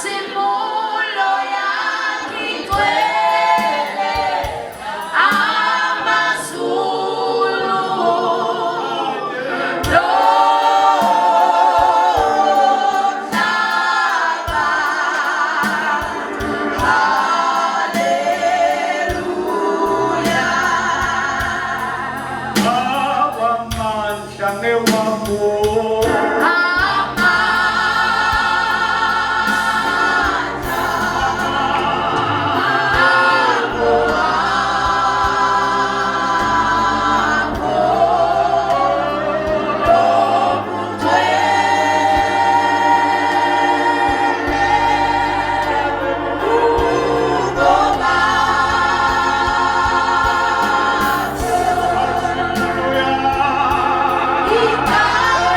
Inkazimulo yakhe igcwele amazulu nomhlaba. Haleluya. Awamandla ngewakho.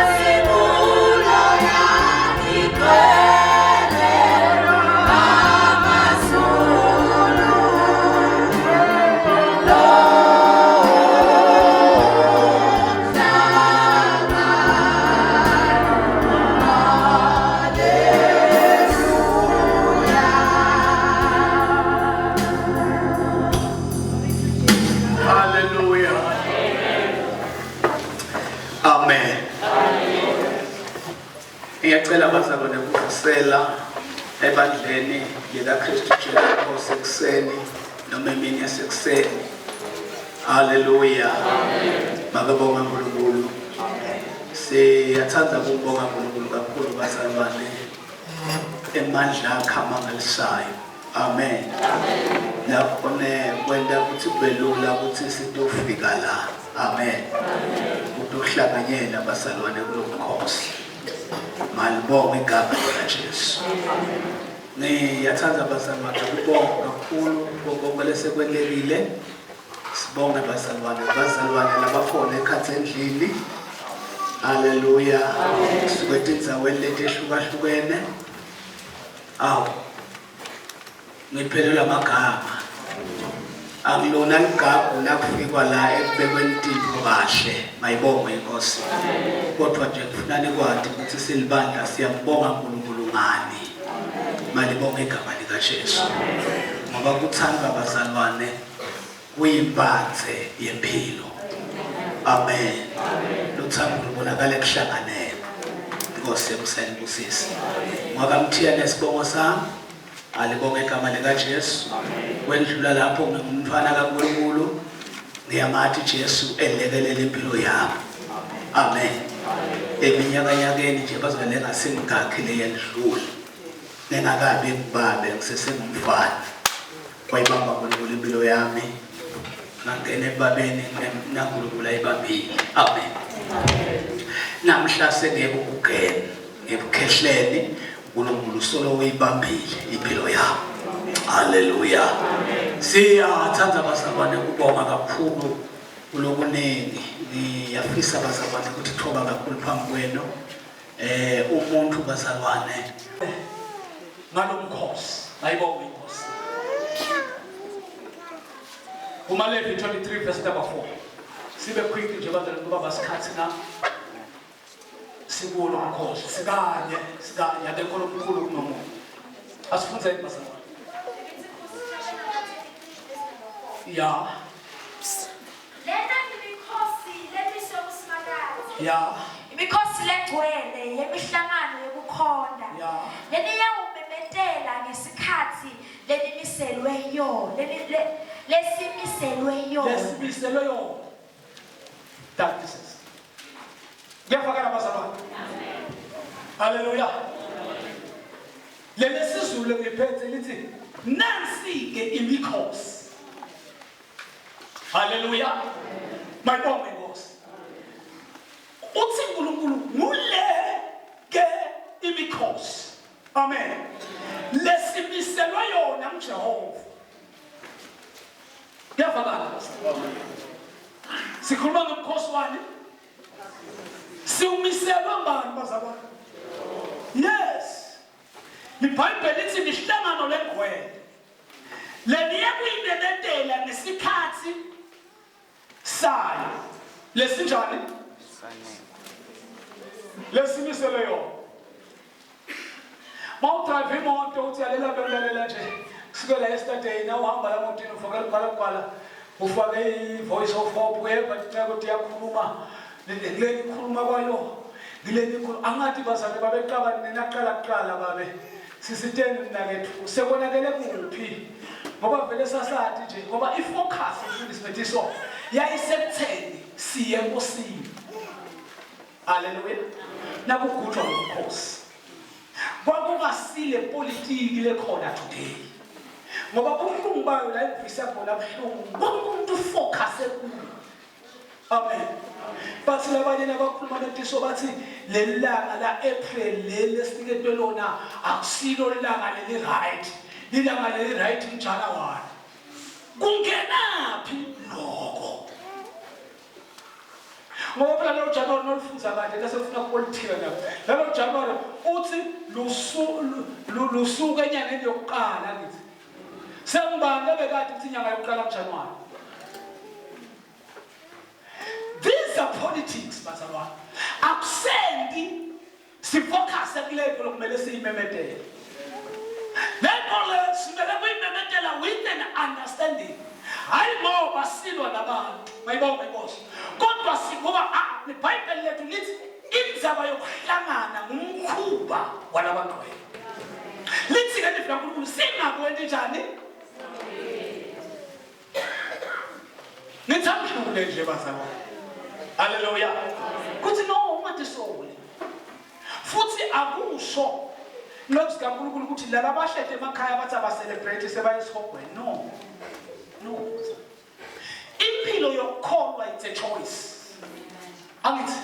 Inkazimulo yakhe igcwele amazulu nomhlaba. Hallelujah. Amen. Ngiyacela bazalwane ukuvusela ebandleni likaKristu Jesu Nkosi ekuseni noma emini yasekuseni. Hallelujah. Makabonga uNkulunkulu. Siyathanda ukubonga uNkulunkulu kakhulu bazalwane emandla akhe amangalisayo. Amen. Nakhona kwenta ukuthi kube lula ukuthi sitofika la. Amen. Ukuhlanganyela bazalwane kulomkhosi. Malibonge igama likaJesu. Ngiyathanda bazalwane ukubonga kakhulu konke lesekwelekile. Sibonge bazalwane, bazalwane labakhona ekhatsi endlini. Haleluya. Suke etindzaweni letehlukahlukene. Awu. Ngiphelelwa amagama. Akulona ligagu nakufikwa la ekubekweni tintfo kahle. Mayibongwe inkosi. Kodwa nje ngifuna nikwati ukuthi silibandla siyambonga uNkulunkulu ngani. Malibonge igama likaJesu. Ngoba kuthandwa bazalwane kuyimpathe yempilo. Amen. Luthando lubonakala ekuhlanganeni. Inkosi yemsayinibusise. Ngoba nesibongo sami alibonge igama likaJesu. Kwendlula lapho ngingumntwana kaNkulunkulu. Ngiyamathi Jesu elekelela impilo yami. Amen. Eminyakanyakeni nje bazole ngasingakhi leyendlule. Ngingakabi ngibabe ngisesengumfana. Wayibamba uNkulunkulu impilo yami. Ngangena ebabeni naNkulunkulu ayibambile. Amen. Namhla sengeke ukugena ebukhehleni uNkulunkulu solo uyibambile impilo yami. Haleluya. Siyathanda bazalwane ukubonga kakhulu kulokuningi. Ngiyafisa bazalwane ukuthi thoba kakhulu phambi kwenu. Umuntu bazalwane ngalomkhosi. Ayibonge inkosi. Kumalevi 23 verse number 4. Sibe quick nje bazalwane ngoba basikhathi na sikuwo lo mkhosi sikanye sikanye akekho lomkhulu kunomunye. Asifundzeni bazalwane. Ya. Lena imikhosi lemiswe kuSimakadze. Ya. Imikhosi legcwele yemihlangano yekukhonta. Ya. Leniyawumemetela ngesikhatsi lenimiselwe yo, lesimiselwe yona. Lesimiselwe yona. That is it. Kuyafakala bazalwane. Haleluya. Leli siZulu ngiphethe lithi nansi ke imikhosi. Haleluya. Mayibonge inkosi. Uthi uNkulunkulu ngule ke imikhosi. Amen. Lesimiselwe yona nguJehova. Kuyavakala. Sikhuluma ngomkhosi wani? Siwumiselwe ngubani bazalwane? Yes. IBhayibheli lithi imihlangano lengcwele leniye kuyimemezela ngesikhathi sayo lesinjani? Lesimiselwe yona. Mawudrive imoto uthi yalela benglalela nje kusukela yesterday na uhamba la motini ufake ligwalagwala ufake i-voice of hope uyeva inceku ukuthi iyakhuluma ngileni ikhuluma kwayo ngileni ikhuluma angathi bazane babeqaba nina kuqala kuqala babe sisiteni mnakethu sekonakele kuphi ngoba vele sasathi nje ngoba ifocus mfundisi Metiso yayisekutheni siye enkosini. Haleluya. Nakugujwa lomkhosi kwakungasile politiki lekhona today ngoba buhlungu bayo la engifisa khona buhlungu wonke umuntu ufocus kuyo. Amen. Bathi labanye nabakhuluma netiso bathi leli langa la April leli esiniketwe lona akusilo ilanga leli right, ilanga leli right ngiJanuary. Kungenaphi lokho? Ngoba phela lelo January nolifunza kahle lase kufuna kupolitika nabo. Lelo January uthi lusuku enyangeni yokuqala ngithi. Sengibani ebekade ukuthi inyanga yokuqala kuJanuary. These are politics bazalwane. Akusendi sifocus kulento lokumele siyimemetele. Lento le simele kuyimemetela with an understanding. Hayi ngoba silwa nabantu. Mayibonga inkosi. Kodwa sikuba iBhayibheli lethu lithi indzaba yokuhlangana ngumkhuba walabangcwele. Lithi ke livi laNkulunkulu singakwenti njani? Ngithi angidlule nje bazalwane. Haleluya. Kuthi no ungadisoli. Futhi akusho nceku zikaNkulunkulu ukuthi laba abahlede emakhaya bathi abacelebrate sebaye esihogweni. No. No. Impilo yokukholwa it's a choice. Angithi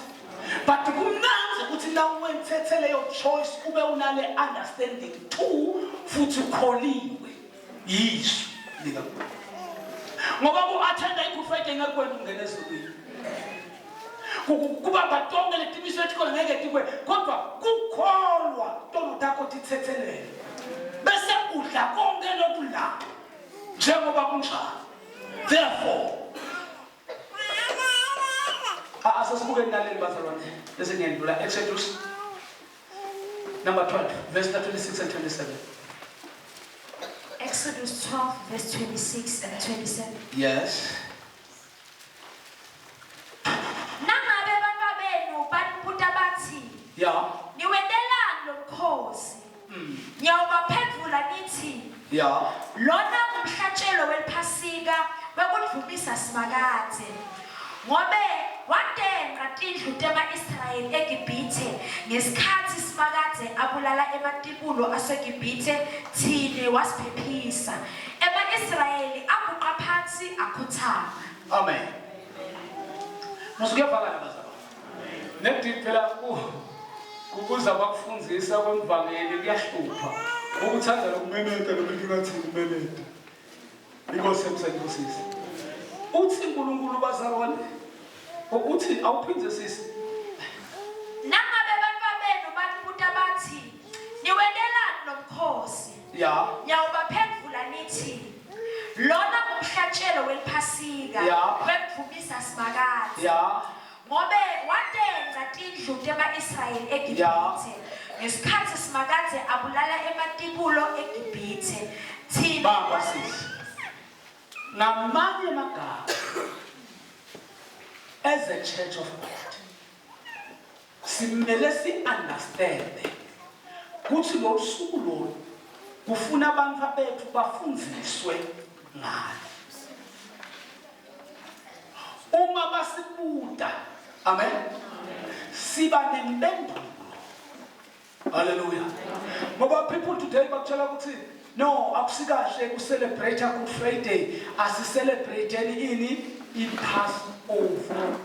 but kumnandzi ukuthi na wenthethe leyo choice ube unale understanding too futhi ukholiwe. Yizwi likaNkulunkulu. Ngoba ku-athenda i-Good Friday ngeke kwena ungene ezulwini. Kubamba tonke letimiso etikole ngeke tikwe kodwa kukholwa tono takho tithethelele. Bese udla konke lokula njengoba kunjalo. Therefore asesibuke naleli bazalwane bese ngiyendlula Exodus number 12 verse 26 and 27. Exodus 12, verse 26 and 27. Yes. Nangabe abantwabenu banibuta bathi, Yeah. niwentelani lo mkhosi? Ngiyawubaphendvula nithi, Yeah. lona ngumhlatshelo weliphasika wekudvumisa Simakadze. Ngobe watenqa tindlu tema-Israyeli eGibhithe ngesikhatsi Simakadze abulala ematibulo aseGibhithe thine wasiphephisa. Ema-Israyeli aguqa phansi akhothama. Amen. Musukuyavakala bazalwane. Nedi phela kubuza kwakufundzisa kwemvangeli kuyahlupha. Ukuthanda lokumemeta lomuntu ngathi kumemeta. Inkosi emsayibusise. Uthi uNkulunkulu bazalwane uthi awuphinde sisi. Nangabe abantwabenu banibuta bathi, niwentelani lo mkhosi? Yeah. Ngiyawubaphendvula nithi, lona ngumhlatshelo weliphasika Yeah. wekudvumisa Simakadze. Yeah. Ngobe watenca tindlu tema-Israyeli eGibhithe ngesikhatsi Simakadze abulala ematibulo eGibhithe. Thina Bamba sisi. Ngamanye amagama as a church of God simele si-understande ukuthi lolu suku lolu kufuna abantu bethu bafundziswe ngalo. Uma basibuta, amen, siba nempendulo. Hallelujah. Ngoba people today bakutshela ukuthi no akusikahle ku-celebrate Good Friday, asicelebrate ini i-Passover.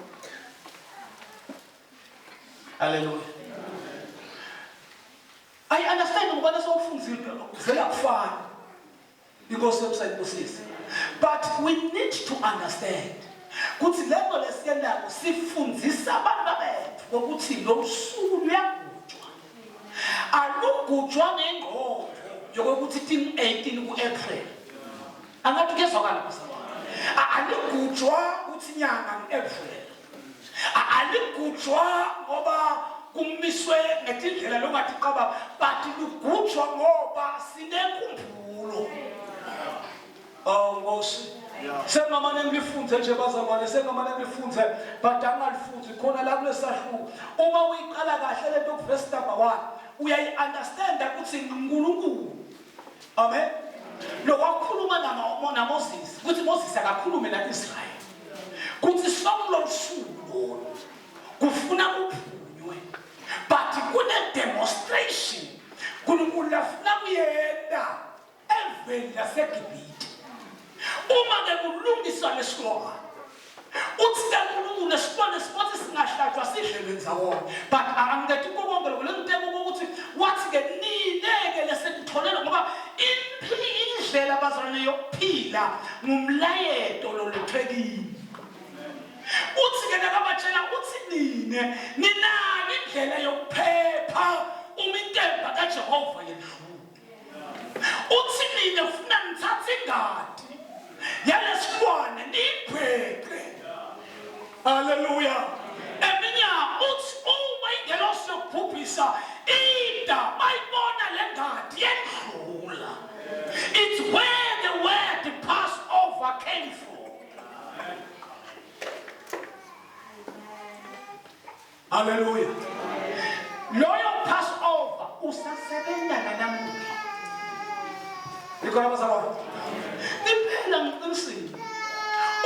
Hallelujah. I understand ngoba nasewufundzile vele akufani. Inkosi yomsayibusise. But we need to understand ukuthi lento lesiyendako sifundzisa abantu bethu ukuthi lo suku luyagujwa. Alugujwa ngengqondo yokuthi tin 18 ku-April. Angathi kuyezwakala bazalwane. Aligujwa ukuthi inyanga ngu-April. Aligujwa ngoba Kumiswe ngetindlela longaticabanga, but lugujwa ngoba sinenkumbulo. Oh Nkosi. Sengamane ngilifunze nje bazalwane, sengamane ngilifunze, but angalifunzi khona la kulesahluko. Uma uyiqala kahle lento ku-verse number 1, uyayi-understanda ukuthi nguNkulunkulu. Amen. Lo wakhuluma naMoses, ukuthi Moses akakhulume na-Israyeli. Kuthi sonke lolu kufuna kuphunywe. But kune demonstration uNkulunkulu lafuna kuyenta eveni laseGibhithe. Uma ke kulungiswa lesilwane, uthi ke uNkulunkulu lesilwane sibothi singahlatshwa sidlelwe ndzawonye. But angilethi konke lokho, lengiteka ukuthi wathi ke nine-ke lesekutholele, ngoba indlela bazalwane yokuphila ngumlayeto lolethwe kini. Uthi ke nakabatshela uthi nine ninalo indlela yokuphepha uma inkemba kaJehova yedlula. Uthi nine ufuna nithathe ingadi yalesilwane niyibheke. Haleluya. Eminyango uthi uma ingelosi yokubhubhisa ida bayibona le ngadi yendlula. It's where the word Passover came from. Haleluya. Loyo Passover usasebenza nanamuhla. Ikhona bazalwane. Impela ngiqinisile.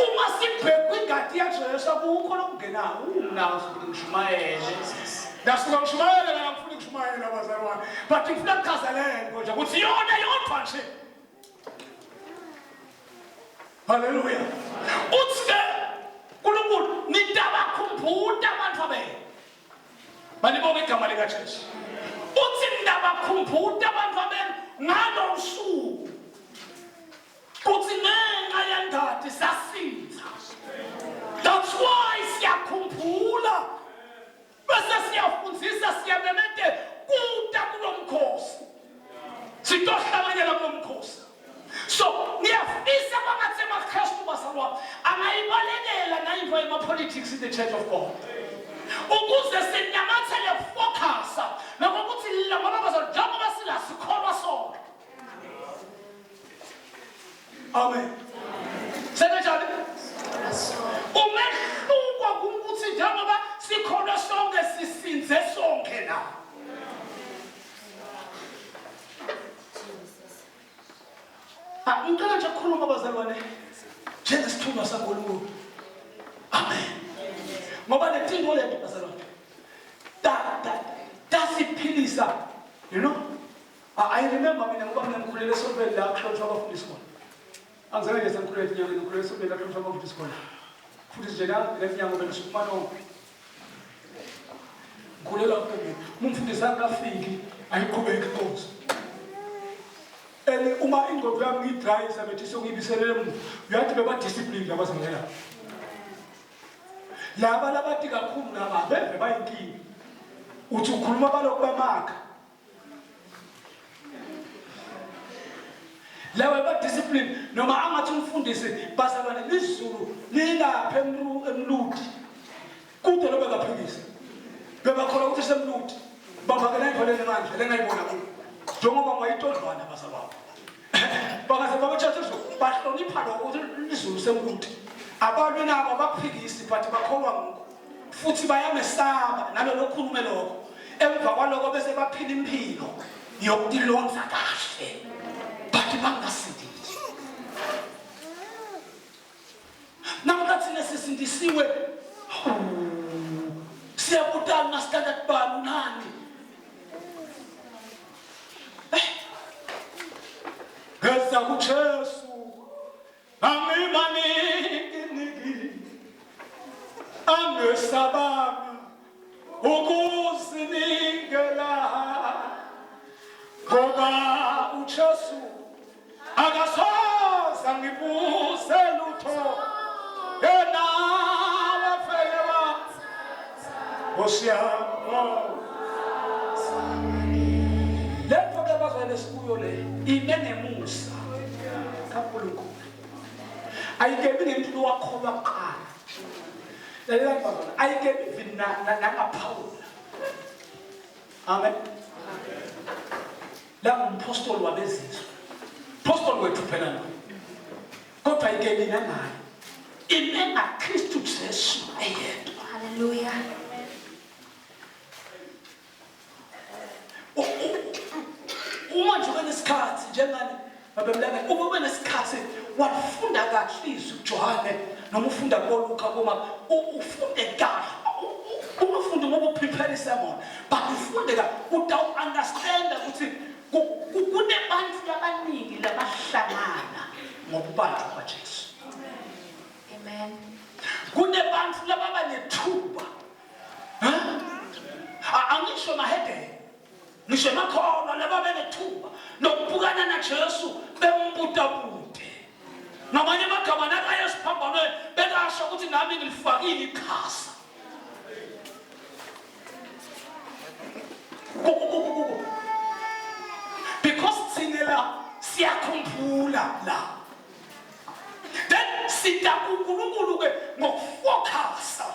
Uma sibhekwa ingadi yaJesu akukho lokungenayo, unawo futhi ngishumayele. Ndasuka ngishumayele la, ngifuna ukushumayela bazalwane. But ngifuna ukuchaza lento nje ukuthi yona yodwa nje. Haleluya. Uthi ke uNkulunkulu nitabakhumbuta abantu abenu. Balibonga igama likaJesu. Uthi nitabakhumbuta abantu abenu ngalo usuku. Kuthi ngenxa yengadi sasinza. That's why siyakhumbula. Bese siyafundisa siyamemete kuta kulomkhosi. Sitohlanganyela kulomkhosi. So ngiyafisa kwangathi emaKristu bazalwane angayibalekela nayinto yema-politics in the Church of God. Ukuze sinamathele focusa nokuthi ngoba bazalwane njengoba sila sikholwa sonke. Amen. Senjani? Umehluko ukuthi njengoba sikholwa sonke sisinze sonke la. Ah, ngicela nje ukukhuluma bazalwane njengesithunywa saNkulunkulu. Amen. Ngoba le tinto lento bazalwane ta ta tasiphilisa, you know. I remember mina ngoba mina ngikhulele esontweni la kuhlonishwa abafundisi khona. Angizange nje sengikhulele etinyangeni, ngikhulele esontweni la kuhlonishwa abafundisi khona. Futhi nje la le mnyango benisukuma nonke. Ngikhulela lapho mina. Uma umfundisi angafiki ayiqhubeki inkonzo. And uma ingqondo yami ngiyidrayisa bethi sengiyibiselele emuva, uyathi beba-discipline labazalwane laba. Laba labati kakhulu laba beve bayinkinga. Uthi ukhuluma balokhu bamakha. Lawa ba-discipline noma angathi umfundisi bazalwane lizulu lilapha emludi. Kude lobe kaphikisa. Bebakholwa ukuthi semludi. Bavakela into lele manje lengayibona kubo. Njengoba ngwayitodlwana bazalwane. Bakaze babathatha izulu bahlonipha lokho ukuthi izulu semludi. Abantu nabo abaphikisi but bakholwa ngukho. Futhi bayamesaba nalolo khulume lokho. Emva kwaloko bese baphila impilo yokutilonza kahle. But bangasindiswa. Namhla thina sisindisiwe. Siyabutana na standard bani nani. Ngeza kuJesu angimaningi angesabanga ukuzinikela ngoba uJesu akasoze ngibuze lutho yena wafelewa Nkosi yami. Lento ke bazalwane sikuyo le ime ngemusa kaNkulunkulu. Ayikebi ngemntu wakholwa kuqala. Lalela bazalwane, ayikebi even nangaphawula. Amen. La ngumphostoli wabezizwe. Phostoli wethu phela lo. Kodwa ike mina naye. Ime ngaKristu Jesu eyedwa. Hallelujah. Uma nje ube nesikhathi njengani babemlangeni, uma ube nesikhathi wafunda kahle izwi kuJohane noma ufunda koLuka kuma ufunde kahle ungafundi ngoba uprepare isermon but ufunde kahle utawu-understanda ukuthi kunebantu abaningi labahlangana ngokubanjwa kwaJesu. Amen. Kunebantu lababa nethuba. Angisho mahedeni, ngisho emakholwa laba benethuba lokubukana naJesu bembutabude. Ngamanye amagama nakaye esiphambanweni bekasho ukuthi nami ngilifakile iqhaza. Because thina la siyakhumbula la. Then sita kuNkulunkulu ke ngokufocusa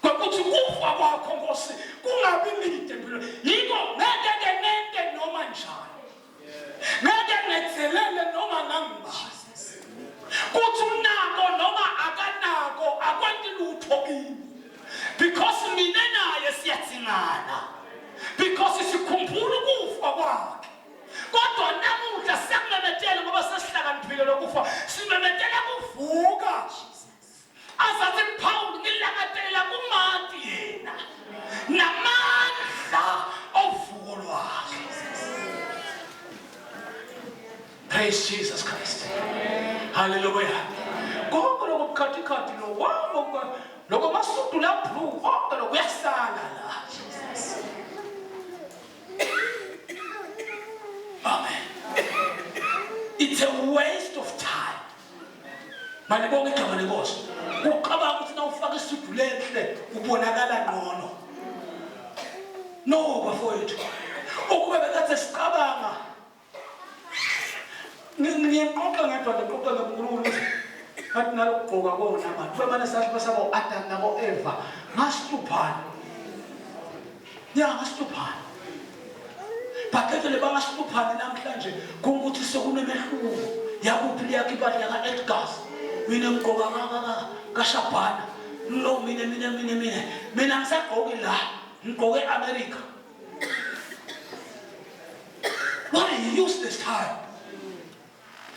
kwakuthi kufa kwakho Nkosi kungabi lide empilweni. Yiko ngeke ke nente noma njani. Ngeke ngethelele noma ngangibani. Kuthi unako noma akanako akwenti lutho kimi. Because mina naye siyadzingana. Because sikhumbula ukufa kwakhe. Kodwa namuhla siyakumemetela ngoba sesihlakaniphile lokufa. Simemetela kuvuka. Azathi Paul ngilangatela kumati yena. Namandla ovuko lwakhe. Praise Jesus Christ. Hallelujah. Konke lokho bukhathikhathi lo wabo lokho masudu la blue konke lokho kuyasala la. Amen. It's a waste of time. Malibonge igama lenkosi. Ucabanga ukuthi nawufaka isudu lenhle ubonakala ngcono. No bafowethu. Ukube bekade sicabanga ngiyaqoqa ngedwa ngiqoqa noNkulunkulu ukuthi ngathi nalokugqoka kona manje kube mane sathi basabo Adam nabo Eva ngasihluphana. Ya ngasihluphana. Bakhethe bangasihluphani namhlanje kungukuthi sekunemehluko yakuphi liyakho impahla yaka Edgars mina ngigqoka kaShabana no mina mina mina mina mina ngisagqoki la ngigqoke eAmerica. What a useless time.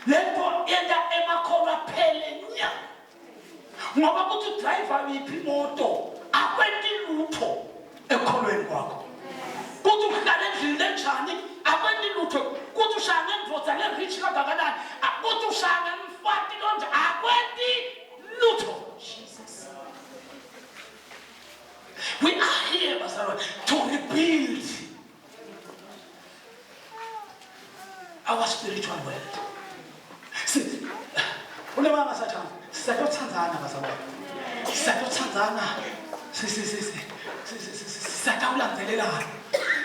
Lento yenta emakholwa aphele nya. Ngoba kuthi driver yiphi imoto akwenti lutho ekholweni kwakho. Kuthi uhlala endlini lenjani akwenti lutho. Kuthi ushaya ngendvodza le-rich kangakanani, kuthi ushaya ngemfati lonje akwenti lutho. Jesus. We are here, bazalwane, to rebuild our spiritual world. See, unemanga sathana, sisatothandzana bazalwane. Sisatothandzana. Sisatawulandzelelana.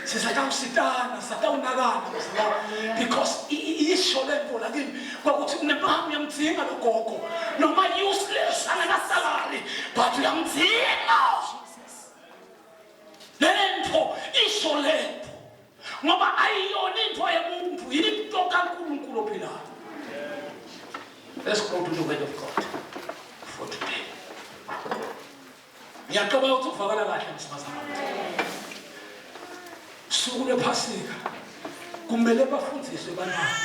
Sisatawusitana, sisatawunakana bazalwane. Because isho lento la kimi kwakuthi unemama uyamdzinga lo gogo. Noma useless angena-salary but uyamdzinga. Lento isho lento ngoba ayiyona into yemuntu, into kaNkulunkulu ophilayo. Let's go to the word of God for today. Ngiyacabanga ukuthi uvakala kahle msibazana. Suku lwephasika kumele bafundiswe abantwana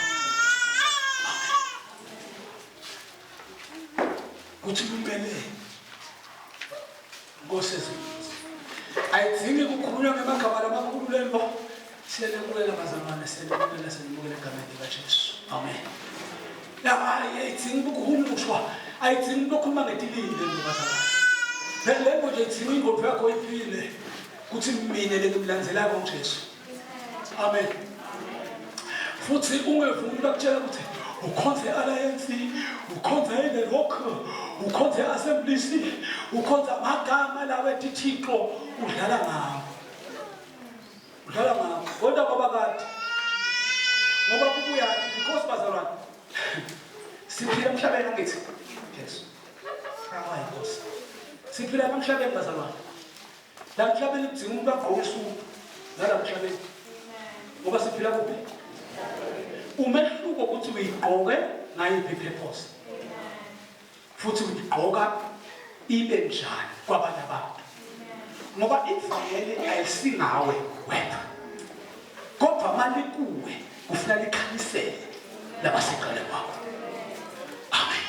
ukuthi kumele Nkosi ezulwini. Ayidzingi kukhulunywa ngemagama lamakhulu lento. Siyanemukela bazalwane, siyanemukela, siyanemukela egameni likaJesu. Amen. Ya ayidzingi ukuhumushwa, ayidzingi ukukhuluma ngetilimi lento bazalwane. Le nto nje idzinga ingqondo yakho iphile kuthi mina lengimlandzelako uJesu. Amen. Futhi ungevumi bakutshela ukuthi ukhonze Alliance, ukhonze The Rock, ukhonze Assemblies, ukhonze amagama lawa ethi Thixo udlala ngawo. Udlala ngawo. Kodwa ngoba kade ngoba kubuyaphi because bazalwane siphila emhlabeni angithi Jesu. Hayi Nkosi. Siphila emhlabeni bazalwane. La emhlabeni kudinga umuntu agqoke isudu. Nala mhlabeni. Ngoba siphila kuphi? Umehluko ukuthi uyigqoke ngayiphi purpose. Futhi uyigqoka ibe njani kwabanye abantu. Ngoba ivangeli ayisingawe wedwa. Kodwa malikuwe kufuna likhanyisele labaseqale kwakho. Amen.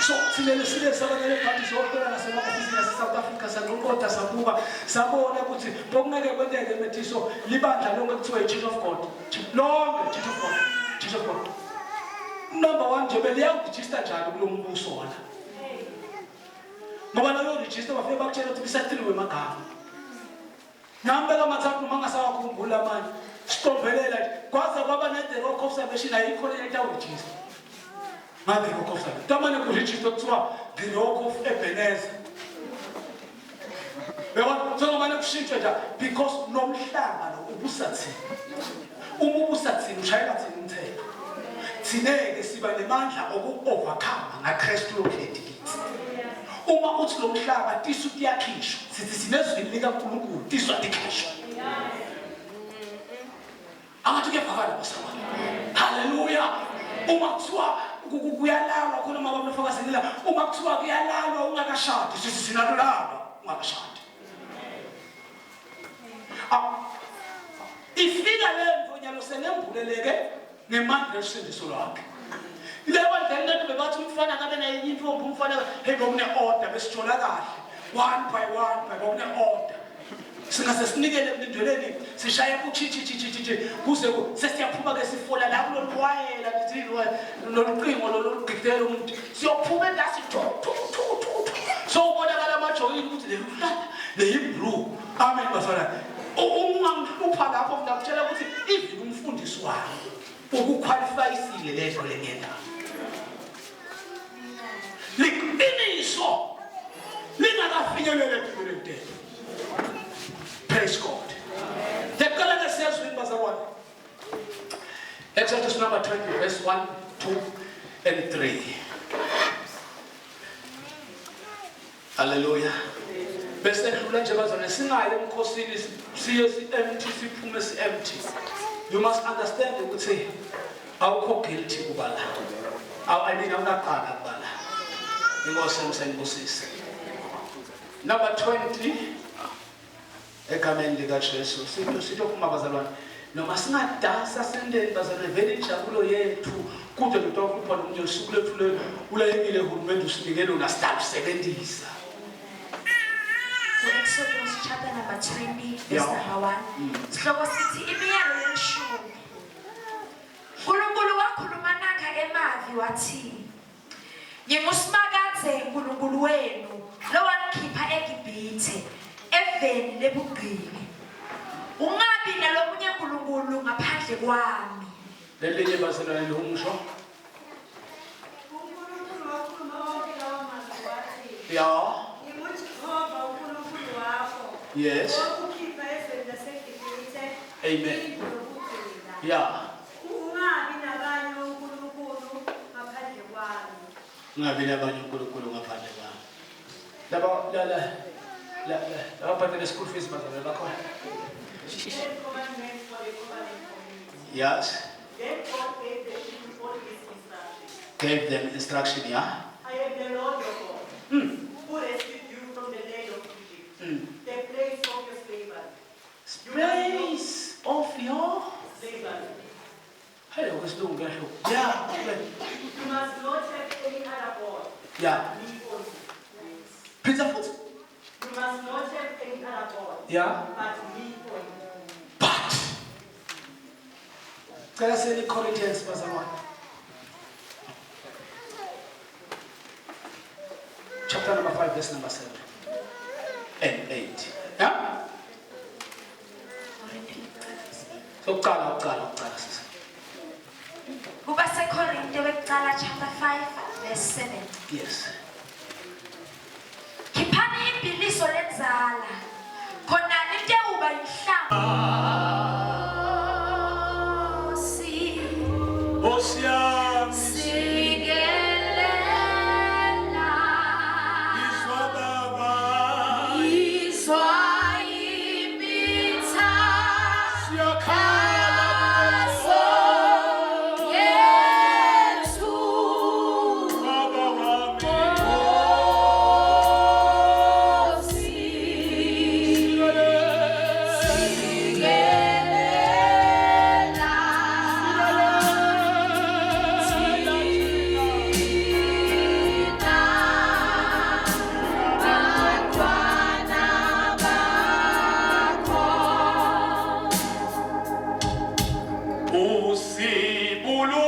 So thina sile sabanele party sokuthola nasema-ofisini ase-South Africa sanqoqoda sabuka sabona ukuthi bokungeke kwenteke methiso libandla lonke kuthiwa i-Church of God. Lonke Church of God. Church of God. Number 1 nje beliyawurejista njani kulo mbuso wona. Ngoba nayo register bafike bakutshela ukuthi bisathiwe emagama. Nambeka amathathu noma ngasawakhumbula manje. Siqombelela nje kwaze kwaba ne-The Rock of Salvation ayikho le etawurejista. Nga The Rock of Salvation. Tamane kuregister kuthiwa The Rock of Ebenezer. Yabona sengomane kushintshwe nje because nomhlaba lo ubusa thina. Uma ubusa thina ushayela thina umthetho. Thina-ke siba nemandla oku-overcome ngaKristu lohleti kithi. Uma uthi lo mhlaba tisu tiyakhishwa, sithi sinezwini likaNkulunkulu tisu atikhishwa. Angathi kuyevakala bazalwane. Haleluya. Uma kuthiwa kuyalalwa khona uma bafakazini la, uma kuthiwa kuyalalwa ungakashadi, sithi sinalolalwa ungakashadi. Ifika lento nyalo selembuleleke ngemandla yosindiso lwakhe. Ile bandleni lethu bebathi umfana kabe naye intombi umfana hey bokune order besithola kahle one by one by bokune order. Singase sinikele emlindweni sishaye kuchichichichichi kuze sesiyaphuma ke sifola la kulolu wayela lithi lolu qingo lolu gidela umuntu siyophuma endasi tu tu tu tu. So ubonakala amajoyini ukuthi le luhlala le blue. Amen bazalwane. Ungangihlupha lapho ngakutshela ukuthi even umfundisi wami ukuqualifyisile lento lengena. Liqiniso lingakafinyelele empilweni. Praise God. Ndiyaqala ke siyazwini bazalwane. Exodus number 20 verse 1, 2 and 3. Hallelujah. Bese dlula nje bazalwane singayi emkhosini siye si-empty siphume si-empty. You must understand ukuthi awukho guilty kubala. I mean awunaqala kubala. Inkosi emsengibusise. Number 20 egameni likaJesu. Sitho kuma bazalwane noma singadansa sendeni bazalwane vele injabulo yethu kude ntokuphona nje usuku lethu le ulayekile uhulumende usinike lona sitabusebenzisa. Exodus chapter number 20 verse number 1. Sihloko sithi imiyalo yeshumi. uNkulunkulu wakhuluma nakha emavi wathi NginguSimakadze uNkulunkulu wenu lowanikhipha eGibhithe eveni lebugqili. Ungabi nalomunye uNkulunkulu ngaphandle kwami. Lelinye bazalwane lihumusho. uNkulunkulu wakhuluma onke lawa mazwi wathi, Ya. NginguJehova uNkulunkulu wakho, Yes. owakukhipha ezweni laseGibhithe, Amen. indlu yobugqila. Ya. Ungabi nabanye onkulunkulu ngaphandle kwami. Ungabi nabanye uNkulunkulu ngaphandle kwami. Laba la la la la lababhadale school fees bazalwane bakhona. Ten commandments for the covenant community. Yes. Then God gave the people all these instructions. Gave them instruction, yeah. I am the Lord your God, who rescued you from the land of Egypt, the place of your slavery. Place of your Slavery. Hello, kwesilungu kuyahluka. Yeah. You must not have any other God, Yeah. me only. Phinda futhi. You must not have any other God, but me only. But cela seni Corinthians bazalwane. Chapter number 5 verse number 7 and 8. Yeah? Sokuqala uqala uqala sisi. KubaseKorinte wekuqala chapter 5 verse 7. Yes. Khiphani imbiliso lenzala. Khona nitewuba inhlamvu. Nkosi yami Sikelela. Izwa baba Izwa imithandazo. Siyakhala Yethu Baba wami. Usibuluke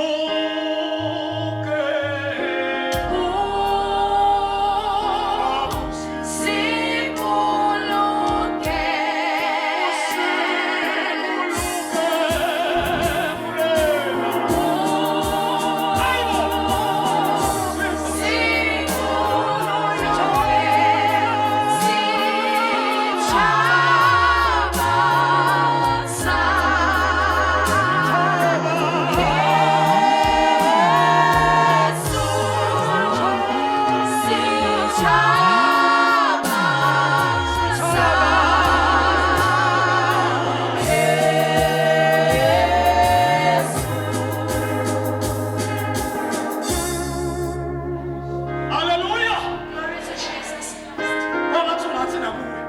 Hallelujah. Glory to Jesus Christ. Kwangathi ungathi nakuwe.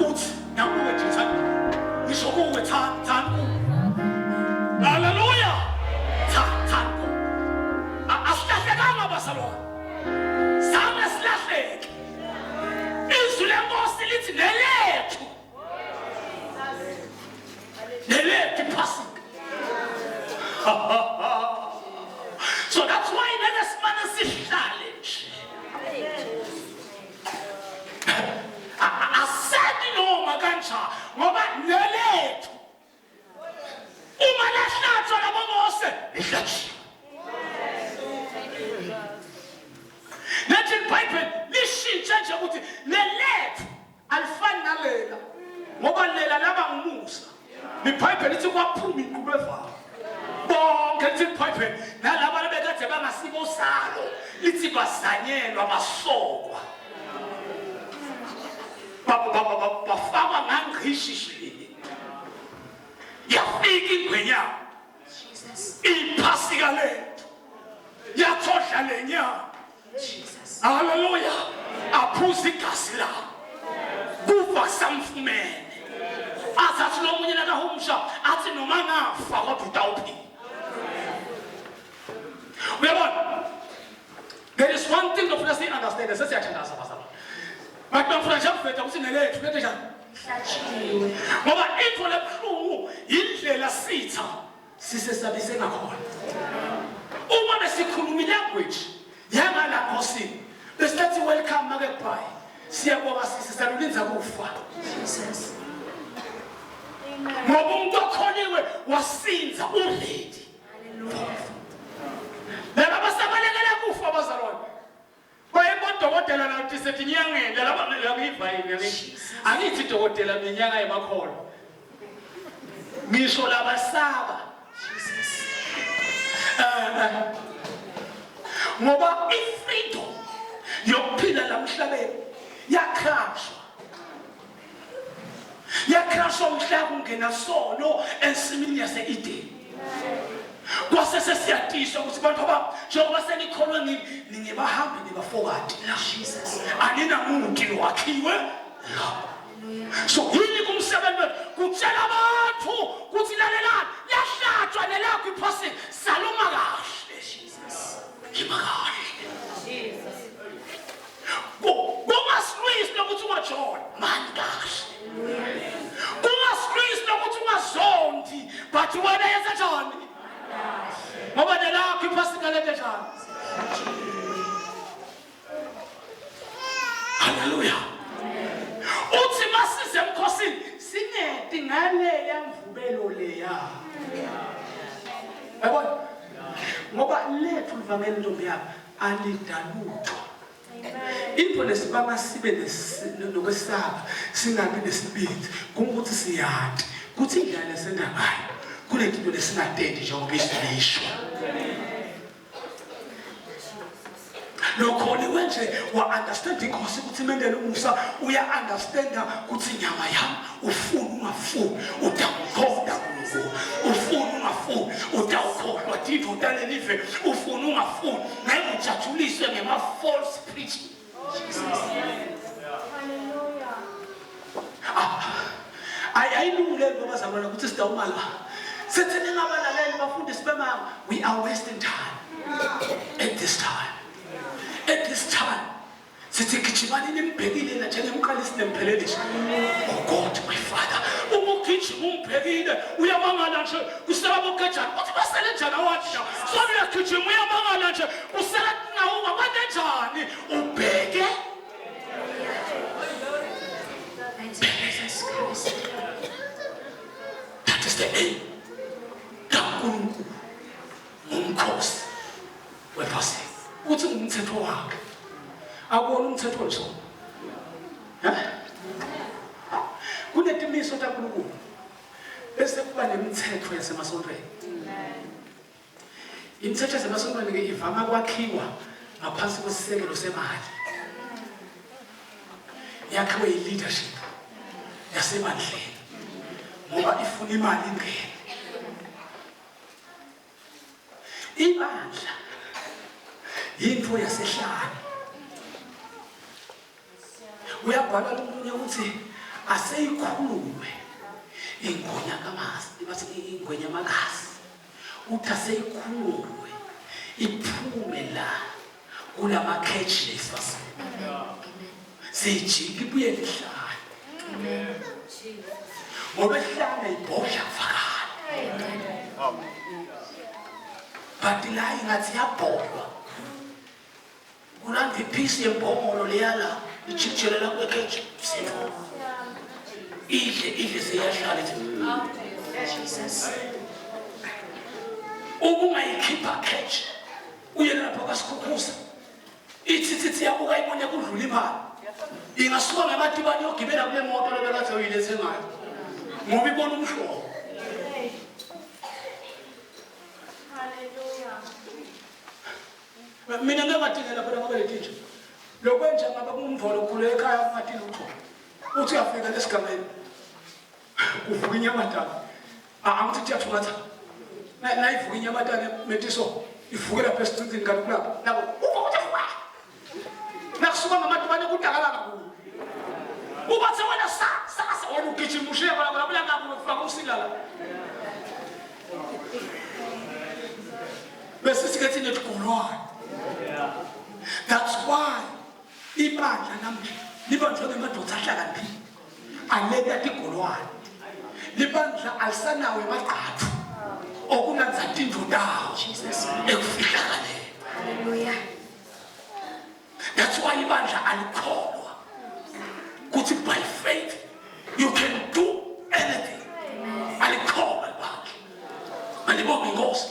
Uthi nakuwe nje thani. Ngisho kuwe thani thani kuwe. Hallelujah. Thani thani kuwe. Asilahlekanga bazalwane. Zange silahleke. Izwi lenkosi lithi nelethu. Nelethu iphasika. So that's why ngeke simane sihlale nje. Asedi noma kanjani ngoba nelethu uma lahlatshwa labo Mose lihlatshwe. Lethi iBhayibheli lishintshe nje ukuthi lelethu alifani nalela ngoba lela laba ngumusa. IBhayibheli lithi kwaphuma inqubo evalo. Bonke lithi iBhayibheli nalaba lebekade bangasibo salo lithi bazanyelwa basokwa. Bafakwa ngangqishishini. Yafika ingwenyama Jesus. iphasika lethu yathodla lenyama. Jesus. Haleluya. Aphuza igazi lakho. Kufa kusamfumene. Athi lo munye nakahumusha athi noma ngafa kodwa utawuphila. Uyabona? There is one thing lofuna siyi-understand sesiyathandaza bazalwane. Bathi bafuna nje ukuveta ukuthi nelethu lethu njani? Hlatshiwe. Ngoba into lebuhlungu indlela sitha sisesabise ngakhona. Uma besikhuluma ilanguage yangala nkosini besithi welcome make goodbye. Siyabonga sisi salulinza kufa. Jesus. Ngoba umuntu okholiwe wasinza uready. Hallelujah. Laba basabalekela kufa bazalwane. Baye bodokotela nathi sethi nyangeni laba ngiva yini angithi. Angithi dokotela minyaka emakholo. Ngisho labasaba Jesus. Ngoba ifreedom yokuphila la mhlabeni yakrashwa. Yakrashwa mhla kungena sono ensimini yase-Eden. Kwase sesiyatiswa ukuthi bantu bami njengoba senikholwe ngimi ningebahambi nibafokati la. Jesus. Aninamuti lowakhiwe la. So yini kumsebenzi wethu kutshela abantu kuthi lalelani yahlatshwa nelakho iphasi saluma kahle. Jesus. Yima kahle. Kungasilwisi lokuthi ungajona mani kahle. Kungasilwisi lokuthi ungazondi but wena yenza njani? Ngoba nelakho iphasika lento njani? Hallelujah. Uthi masize emkhosini singeti ngaleya mvubelo leya. Yabona? Ngoba lethu livangeli ntombi yami alidalutho. Into lesibanga sibe nokwesaba singabi nesibindi kungukuthi siyati kuthi indlela lesenda ngayo kunetinto lesingatendi njengoba izwi lisho. Lokholiwe nje wa-understand inkosi ukuthi imendele umusa, uya-understanda ukuthi inyama yami ufuna ungafuni utawukhonda Nkulunkulu, ufuna ungafuni utawukhohlwa tintfo talelive, ufuna ungafuni ngeke ujatshuliswe ngema-false preaching. Ayilungileli babazalwana ukuthi sidawuma la sithi ningabalaleli bafundisi bemanga. We are wasting time at this time. At this time sithi gijimani nimbhekile na njengemqalisi nemphelelisi. Oh God my Father, uma ugijima umbhekile uyamangala nje kusela bogejana uthi basele njani awathi so uyagijima uyamangala nje kusela nawuka kwenze njani ubheke. Mighty Jesus Christ. That is the aim kaNkulunkulu ngomkhosi wephasika, uthi ngumthetho wakhe, akuwona umthetho nje. Eh? Kunetimiso taNkulunkulu bese kuba nemithetho yasemasontweni. Imithetho yasemasontweni ke ivama kwakhiwa ngaphansi kwesisekelo semali, yakhiwe yi-leadership yasebandleni ngoba ifuna imali ingene. Ibandla yinto yasehlane. Uyabhala lomunye ukuthi aseyikhulume ingonyamakazi, bathi ingwenyamakazi, uthi aseyikhululwe iphume la kulama cages, sijike ibuyele ehlane, ngoba ehlane ibhodla kuvakala, but la ingathi yabhodwa kulanda iphisi yembongolo leyala ijikijele la kule cage, sifo idle idle seyahlala ithi Jesus. Uma ungayikhipha cage uye lapho kaSikhukhuza, ithi thithi yabuka ibone kudlula imali, ingasuka ngematibane yogibela kule moto lebekade uyilethe ngayo ngoba ibona umhlobo. Mina ngeke ngadingela phela ngoba letinja lokwenja ngabe kungumvolo okhule ekhaya ungadi lutho, uthi uyafika lesigangeni kuvuka inyamatane. Angithi kuyathungatha nayivuka inyamatane metiso ivuke lapha esicinzini, kanti kulapho nabo uva ukuthi wa nakusuka ngamatubane kudakala kakhulu, ubathe wena sa sa sa wena ugijima ushiye khona khona kulangako kufaka usila la bese sike thina tigolwane. That's why ibandla namhla libanjwe ngemadoda ahlakaniphile aleta tigolwane. Libandla alisanawo emagqathu okunanza tindlu tawo Jesus. Ekufihlakaleni. Hallelujah. That's why ibandla alikholwa kuthi by faith you can do anything. Alikholwa ibandla. Alibonge inkosi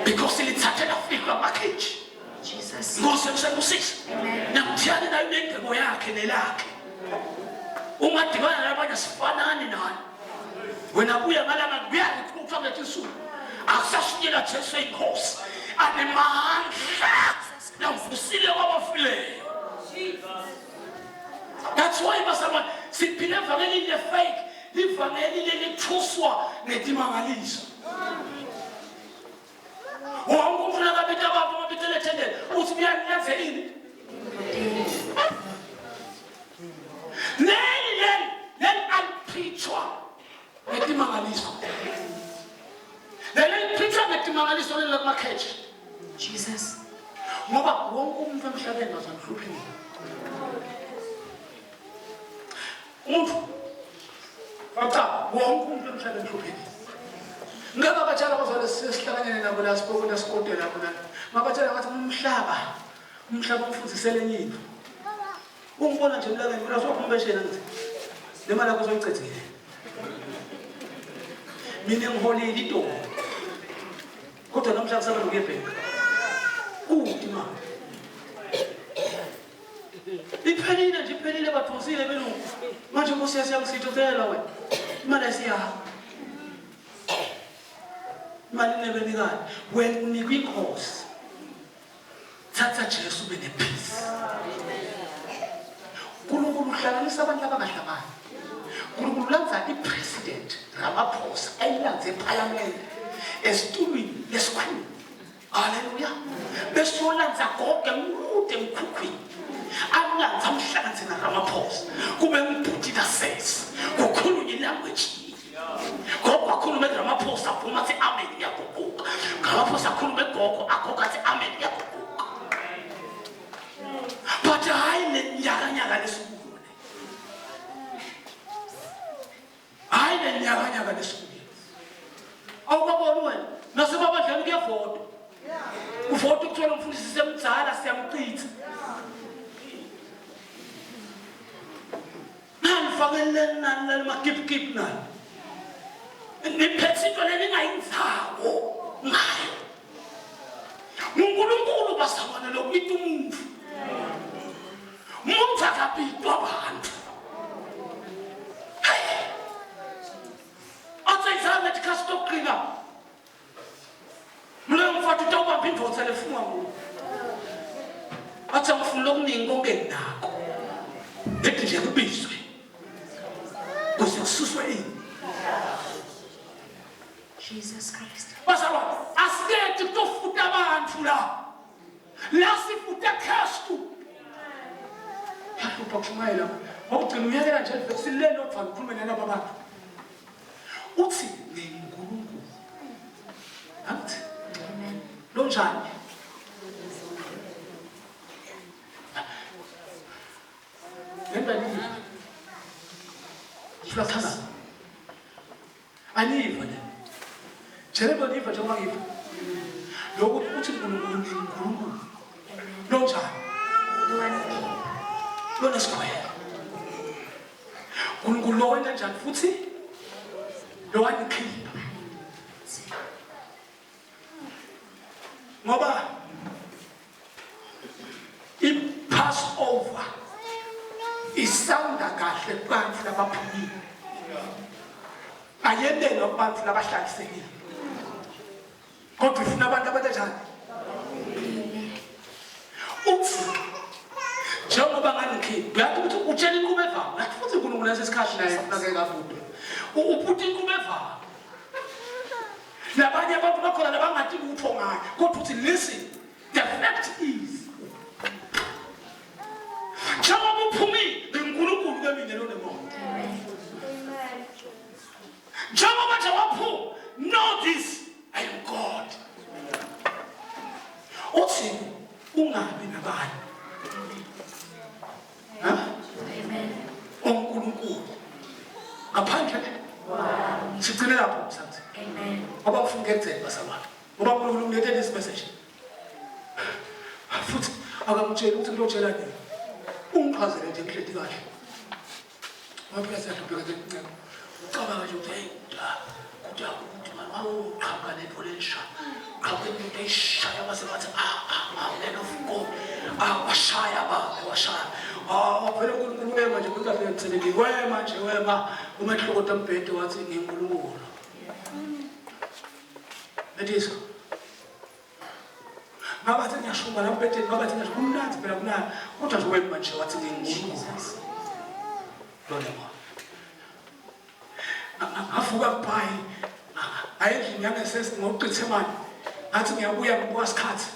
because lithathe lafihlwa amakheji. Jesus. Inkosi emsebusisa. Amen. Namthiyane nayo inengcebo yakhe nelakhe. Ungadibana nabanye sifanani nani wena, buya ngalanga kuyarekruthwa kuleti nsuku, akusashunyelwa Jesu inkosi anemandla namvusile kwabafileyo. That's why bazalwane siphile evangelini le-fake, livangeli lelithuswa ngetimangaliso. Wonke umuntu nakabita abantu ababitele ethendeni uthi buyanenze ini leli leli leli aliphithwa ngetimangaliso, leli liphithwa ngetimangaliso leli lakumakheji. Jesus. Ngoba wonke umuntu emhlabeni bazamhluphile umuntu, cha, wonke umuntu emhlabeni uhluphekile. Ngeke abatshela abazali sesihlanganyele nabo la sibokona sikotela khona, ngabatshela ngathi umhlaba umhlaba umfundisele enye into. Ungibona nje emlangeni mina sophuma eshena, ngithi le mali yakho soyicedzile, mina ngiholile intombi, kodwa namhlanje kusaba nokuya ebhenki kude imali iphelile nje, iphelile, baphosile belungu. Manje nkosi yasiyangisithi wena imali ayisiyakho, imali inebenikani, wena unikwa inkosi. Thatha Jesu ube nepeace. uNkulunkulu uhlanganisa abantu abangahlangani. uNkulunkulu ulanza ipresident Ramaphosa ayilanze eParliament esitulwini lesikhulu. Haleluya. Bese ulanza goge mude emkhukhwini. Amlanza amhlanganise na Ramaphosa. Kube ngibhuti kasesi. Kukhulunywe ilanguage. Gogo akhulume kuRamaphosa aphuma athi amen ngiyaguquka. Ramaphosa akhulume gogo agogo athi amen ngiyaguquka. But hayi le nyakanyaka lesikuyo le. Hayi le nyakanyaka lesikuyo. Awukaboni wena nasemabandleni kuyavotwa. Uvota ukuthola umfundisi semdzala siyamchitha. Nanifakeleni nani lamakipikipi nani. Niphethe into leningayinzawo ngayo. NguNkulunkulu bazalwane lokubita umuntu. Umuntu akabitwa abantu. Hey! Athi izange tikhathi tokugcina. Mloyo mfati utawubamba indvodza lefunwa nguwe. Athi angifuni lokuningi konke nginako. Ngithi nje kubizwe. Kuze kususwe ini. Jesus Christ. Bazalwane, asikethi kutofuta abantu la. La sifuta Kristu. Yahlupha kushumayela. Ngokugcina uyekela nje livesi lelodwa ngikhulume nalaba bantu. Uthi nginguNkulunkulu. Angithi? Amen. Lonjani? Lento aniyiva. Ngifuna kuthandaza. Aniyiva le. Njengoba niva njengoba ngiva. Lokhu uthi uNkulunkulu nginguNkulunkulu. Lonjani? Lowanikhipha. Lonesikhwele. uNkulunkulu lo wenta njani futhi? Lowanikhipha. Ngoba i-Passover isawunda kahle kubantu labaphumile. Ayenelwa kubantu labahlalisekile. Kodwa ifuna abantu abanjani? Uthi njengoba nganikhipha, uyathi ukuthi utshela inqubo evama, uyathi futhi uNkulunkulu lesi sikhathi naye ufuna ke kavudwe. Uphutha inqubo evama. Nabanye abantu bakhona labangathi lutho ngayo, kodwa uthi listen, the fact is njengoba uphumile ngiNkulunkulu ke mina lonemoya. Njengoba nje waphuma, know this, I am God. Uthi ungabi nabani. Ha? Amen. ONkulunkulu. Ngaphandle sigcine lapho msanzi. Amen. Ngoba ngifuna ukuyenzela bazalwane. Ngoba uNkulunkulu ungilethe this message. Futhi akamtsheli ukuthi ngiyotshela nini. Ungichazele nje ngihledi kahle. Ngoba phela siyahlupheka nje incebo. Ucabanga nje ukuthi hey kuda ukuthi manje wawuqhamuka nento lensha. Qhamuka into eyishaya base bathi ah ah ah man of God. Ah washaya baba washaya. Ah wavele uNkulunkulu wema nje kuthi afike emsebenzini. Wema nje wema umehluko tombhede wathi ngiNkulunkulu. Mediso. Ngabathi ngiyashuma la mbhedeni ngabathi ngiyashuma kumnandi phela kunani. Kodwa nje wema nje wathi ngiNkulunkulu. Lona mo. Ngavuka kubhayi. Ayendlini yangesese ngokuchitha imali. Ngathi ngiyabuya ngibuka isikhathi.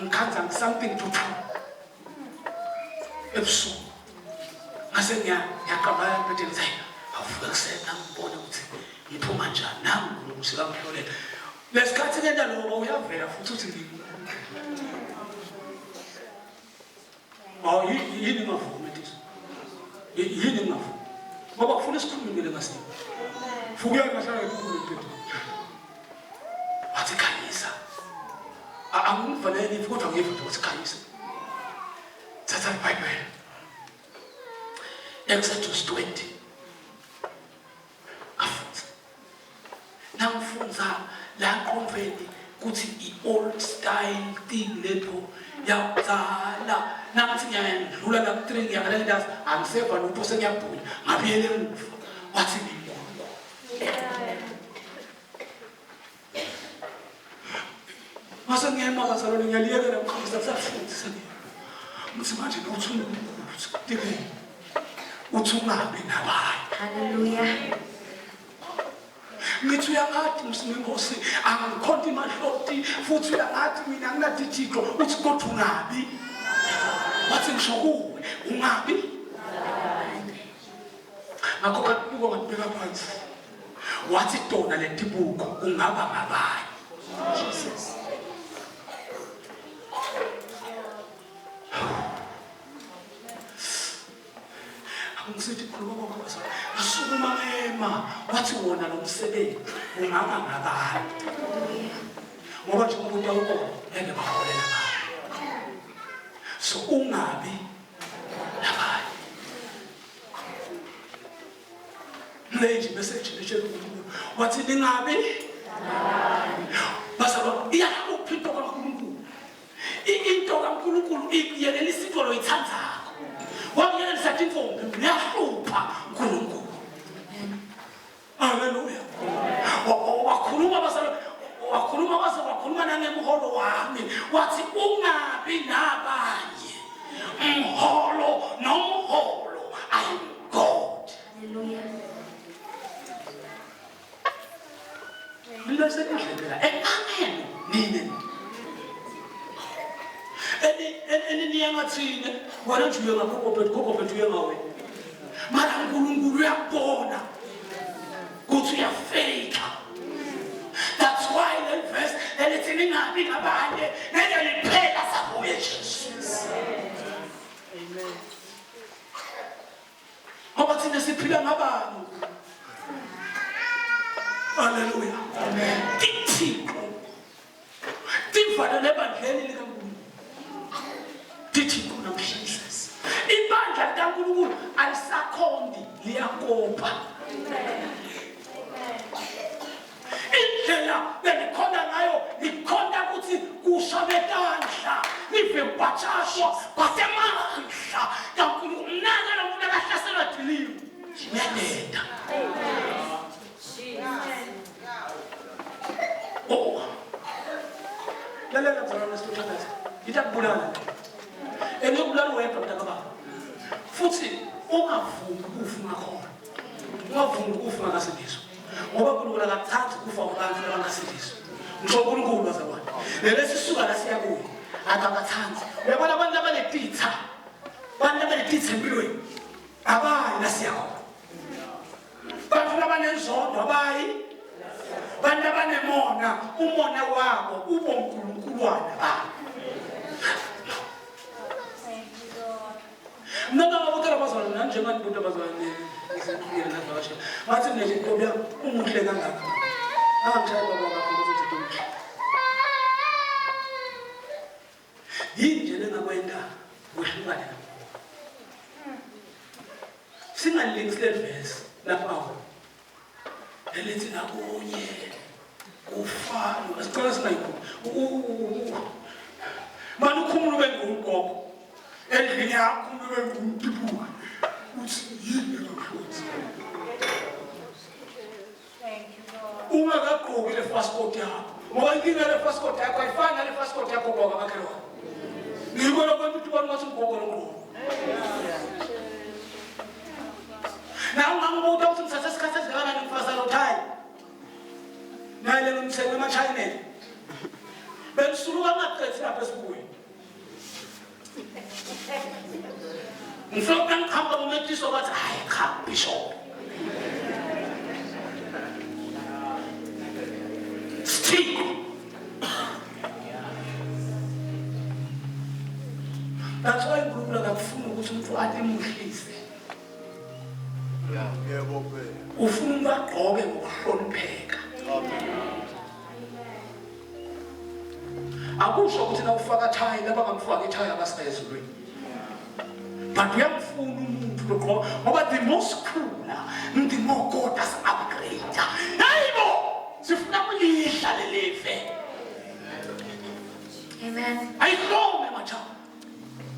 Ngikhanza something to two. Ebusuku. Ngase ngiyaqambala embhedeni ngithi hayi avuka ekuseni ngangibona ukuthi ngiphuma njani nami uNkulunkulu sekamhlolela. Lesikhathi ngenta lokho uyavela futhi uthi nginguNkulunkulu. Awu yini ngavumi Tiso? Yini ngavumi? Ngoba kufuna isikhulume le ngasini. Fukuya ngahlala ngikhulume embhedeni. Wathi khanyisa. Angivaleli kodwa ngiva nje wathi khanyisa. Thatha iBhayibheli. Exodus 20. Ngafunza. Nangifunza la nqomveni kuthi i-old style thing lepho yakudala nangithi ngiyandlula la ku-3 ngiyangale ngidazi angiseva lutho sengiyabhunya ngabuyela emuva wathi nginkulunkulu. Mase ngiyema bazalwane ngiyaliyekela mkhonza kusafundisa ngiyema. Ngithi manje nokuthi uNkulunkulu uthi ungabi nabanye. Hallelujah. Ngithi uyangathi msinenkosi angikhonti mahloti futhi uyangathi mina nginadithixo uthi kodwa ungabi. Wathi ngisho kuwe ungabi. Ngakho katuko ngatibeka phansi. Wathi tona letibuko ungaba ngabanye. Jesus. Angisithi khuluma kwakho asukuma ngema wathi wona lo msebenzi ungaba ngabanye. Ngoba nje umuntu awubona ngeke baholela abantu. So ungabi nabanye. Mlenje message nje wathi ningabi bazalwa iyahlupha into kaNkulunkulu. Into kaNkulunkulu ikuyelelisa into loyithandzako. Wakuyelelisa intombi uyahlupha uNkulunkulu. Haleluya. Wakhuluma bazalwa wakhuluma waze wakhuluma nangemholo wami wathi ungabi nabanye. Mholo nomholo I am God. Hallelujah. Mina sendlela amen nini. Eni niyangathini wena nje uye ngakho gogo bethu uye ngawe. Mara uNkulunkulu uyakubona ukuthi uyafake. That's why le verse elithi ningabi ngabanye ngeke liphela sabuye Jesu. Amen. Ngoba thina siphila ngabantu. Hallelujah. Amen. Tithixo. Tivalele ebandleni likaNkulunkulu. Tithixo namhlanje. Ibandla likaNkulunkulu alisakhombi liyakopa. Indlela belikhona ngayo likhona ukuthi kusha betandla live kubhatshashwa kwasemandla kaNkulunkulu. Naka lo muntu akahlaselwa diliwe. Uyadeda. Oh. Lalela mzalwane sitothandaza. Itakubulala. Enokubulala wedwa mntakababa. Futhi ungavumi ukufa ungakhona. Ungavumi ukufa ungasindiswa. Ngoba uNkulunkulu akakuthandi ukufa kwabantu abangasindiswa. Ngisho uNkulunkulu bazalwane. Lesi sisuka la siya kuyo. Akabathandi. Uyabona abantu abanetitha. Abantu abanetitha empilweni. Abayi la siya khona. Bantu abanenzondo abayi. Bantu abanemona, umona wabo ubo uNkulunkulwana babo. Mina ngabutela abazalwane nani njengani buta abazalwane ngisekhulile navakashela. Ngathi mina nje intombi yami umuhle kangaka. Angishaya baba wakho ukuthi umuhle. Yini nje lengakwenda wehlukane nami. Singalingisi le verse lapha awu. Elithi nakunye kufa sicela singayikhulumi. Manje ukhumula ube ngugogo. Endlini yakho ube ngumtibuka. Uthi yini engakuhlonzi? Ungakagqoki le passport yakho. Ngoba inkinga le passport yakho ayifani nale passport yakho gogo kamakhelwane. Ngibona abantu ukuthi bona ngathi ugogo lomqondo. Na ungangibuta ukuthi ngithathe isikhathi esingakanani ngifasa lo thayi. Naye le ngimthenge emaChineni. Bengisuluka ngaqethi lapha esibukweni. Ngifuna ukuhamba kumetiso bathi hayi cha bishop. Sithixo. That's why uNkulunkulu akakufuni ukuthi umuntu athi muhlise. Yebo phela. Ufuna umuntu agqoke ngokuhlonipheka. Akusho ukuthi na ufaka thayi labangamfaki ithayi abasaya ezulwini. But uyamfuna umuntu logqoka ngoba the most cooler, the more God has upgrade. Hayibo, sifuna kulidla lelive. Amen. Ayihlome macha.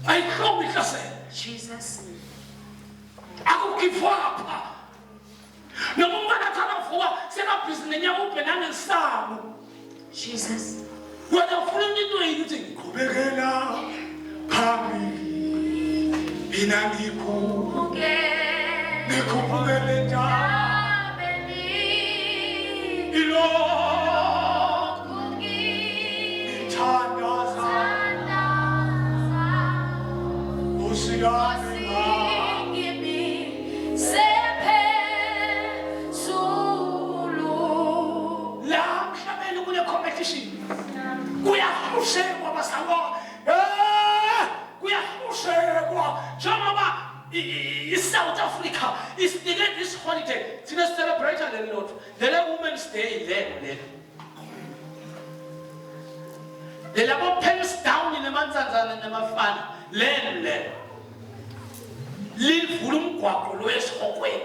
Ayihlome ihlasele. Jesus. Akugive up. Noma umntwana athi akavuka sekabhizi nenyawo ubhe nangensangu. Jesus. Wena ufuna into yini uthi ngiqhubekela phambili mina ngikhuphukele entabeni ilokhu ngithandaza Nkosi yami. La mhlabeni kune competition. Kuyahlushekwa bazalwane. Kuyahlushekwa njengoba i-South Africa isinike this holiday. Thina celebrate leli lodwa. Lele Women's Day lelo lelo. Lelabo pens down nemanzanzana namafana lelo lelo. Livula umgwaqo lo esihokweni.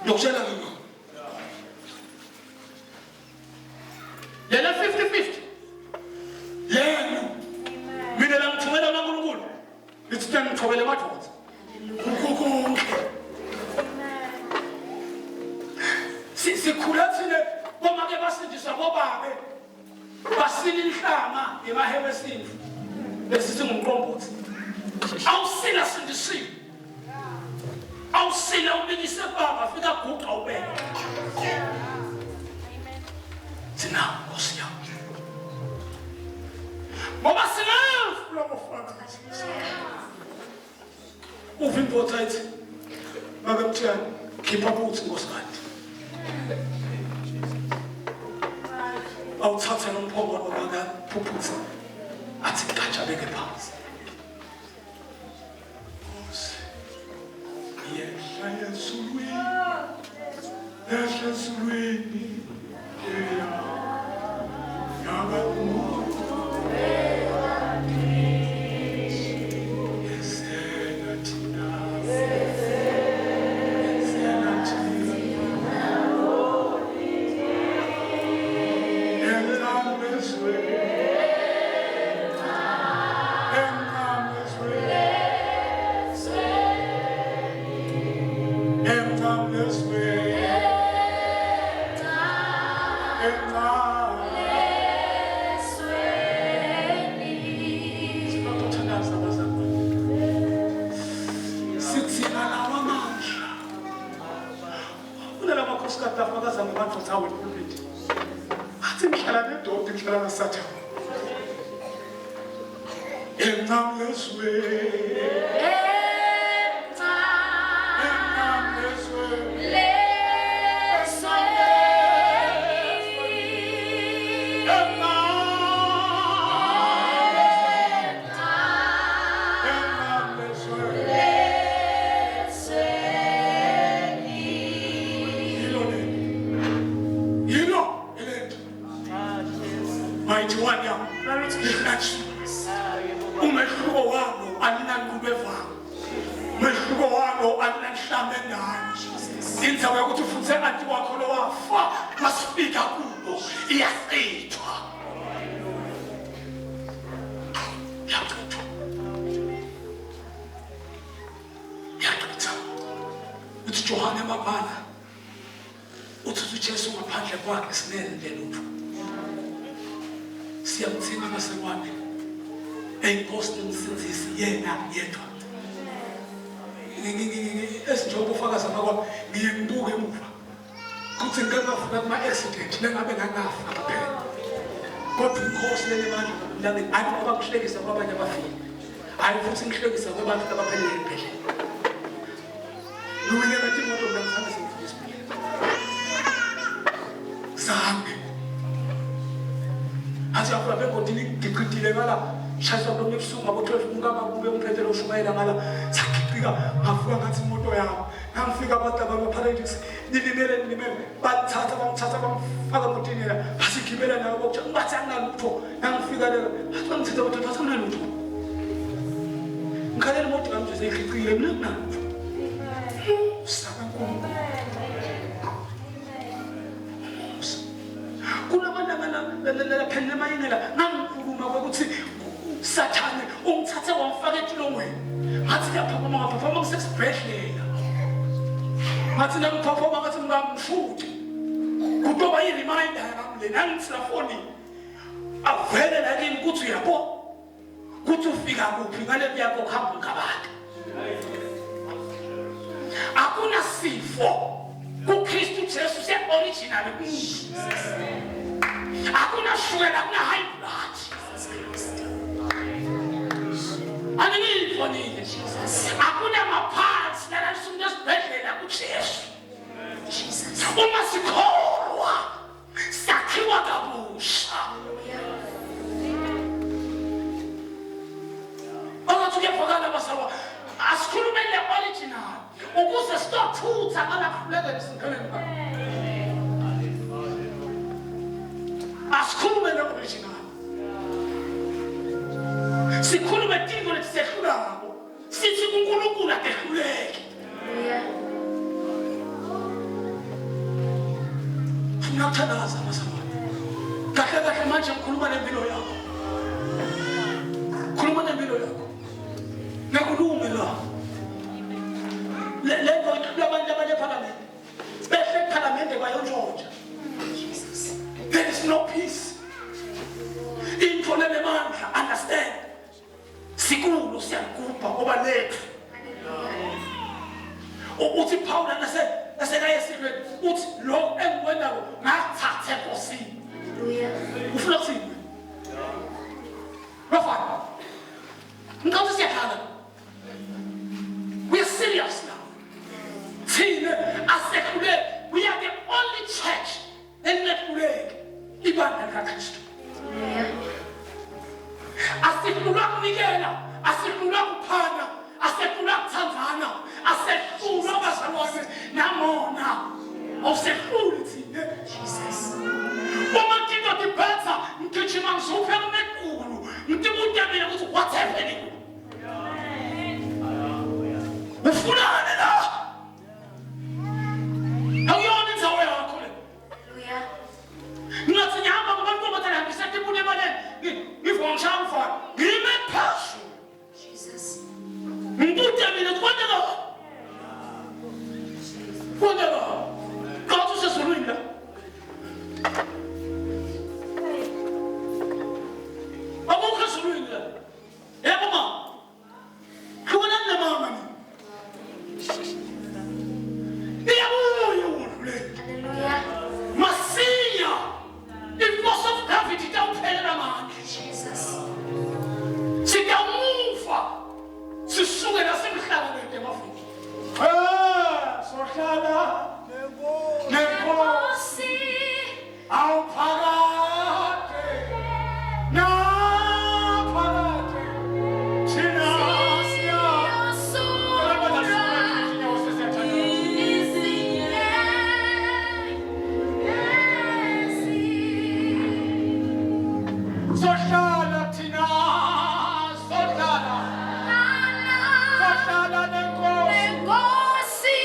Ngiyokutshela ngino. Lena 50-50. Yenu. Mina la ngithumela uNkulunkulu. Ngithi ngithobele madoda. Konke. Sikhula thina bomake basindiswa bobabe. Basila inhlama ngemahebe esintu. Bese singumqombothi. Awusila sindisiwe. Awusila ubikise baba fika guqa ubeke. Thina Nkosi yami. Ngoba sinefu lokufaka. Uva indoda ithi make mthiyane khipha buthi nkosikazi. Awuthathe nomphongolo makaphuphutha athi gatsha beke phansi. Nkosi yehla ezulwini, yehla ezulwini, yaba Umehluko wabo aninanqubevanga. Umehluko wabo aninanhlame. Indaba yokuthi ufuthe anti wakho lo wafa masifika kubo iyachithwa. Iyachithwa. Iyachithwa. Uthi Johane mabhala uthi uJesu ngaphandle kwakhe sinele lutho. Siyamthinga masekwane. Enkosi nomsindisi yena yedwa. Esinjengoba ufakaza ngakho ngiye ngibuke emuva kuthi ngingafika kuma-accident lengabe ngangafa kuphela kodwa inkosi lenemandla lami ayi ngoba ngihlekisa kwabanye abafile ayi futhi ngihlekisa kwabantu abaphelele esibhedlela ngiwine ngathi imoto mina ngizange sengifike esibhedlela zange athi afuna bengodini ngigiqidile ngala shayiswa kulomnye ebusuku ngabo-12 umkama kube umphethe loshumayela ngala sagiqika ngavuka ngathi imoto yami ngangifika abantu abama-paramedics nilimele nilimele bathatha bangithatha bangifaka emotini yena basigibela nayo bokutsha ngibathi anginalutho nangifika lelo bathi bangithatha bathatha bathi anginalutho ngikhalela imoto yami nje seyigiqile mina nginalutho sakankulunkulu kunabantu amayingela ngangikhuluma kokuthi Sathane ungithathe wangifaka etilongweni ngathi ngiyaphaphama ngaphaphama ngisesibhedlela ngathi nangiphaphama ngathi ngingamshuthi kutoba yi-reminder yami le nangithi lafonini. Avele la kimi ukuthi uyabo ukuthi ufika kuphi ngale nto yakho kuhamba ungabata. Akuna sifo kuKristu Jesu se-original kumuntu. Akuna shukela, akuna high blood. Aningiyibonile. Akuna maphansi lana umuntu esibhedlela kuJesu. Uma sikholwa sakhiwa kabusha. Ongathi kuyevakala bazalwa, asikhulume le original ukuze sitothutha ngalakhulekela singene. Asikhulume le original. Sikhulume tinto letisehlulako. Sithi kuNkulunkulu akehluleki. Funa ukuthandaza bazalwane. Kahle kahle manje ngikhuluma nempilo yakho. Khuluma nempilo yakho. Ngekulunge la. Le nto ihlula abantu abanye ephalamende. Behle ephalamende bayontshontsha. There is no peace. Into lenemandla, understand. Sikulo siyagubha ngoba lethu. Uthi Paul nase nasekayesilweni uthi lokho engikwenzako ngakuthatha enkosini. Ufuna kuthini? Bafana. Ngicela siyadlala. We are serious now. Thina asehluleki. We are the only church elingehluleki ibandla likaKristu. Asihlulwa kunikela, asihlulwa kuphana, asehlulwa kuthandana, asehlulwa bazalwane namona. Awusehluli thina. Jesus. Uma tinto tibhetha ngigijima ngizuphe kumekulu ngitibuta mina ukuthi what's happening? Ufunani la? Akuyona indzawo yakho le. Ngingathi ngihamba ngoba intombazane ihambisa tibune ebaleni. Ngivuka ngishaya umfana. Ngime phezulu. Jesus. Ngibute mina ukuthi kwenzeka. Kwenzeka. Ngathi usezulwini la. Akukho ezulwini la. Yebo ma. Hlukanani namama nina. Iyabuya iwundlu le. Hallelujah. Masinya. I-force of gravity itawuphelela amandla. Jesus. Sitawumuva. Sisuke nasemhlaba wethu emafini. Eh, sohlala nenkosi Nkosi. awuphakade naphakade thina siya Sohlala thina sohlala sohlala nenkosi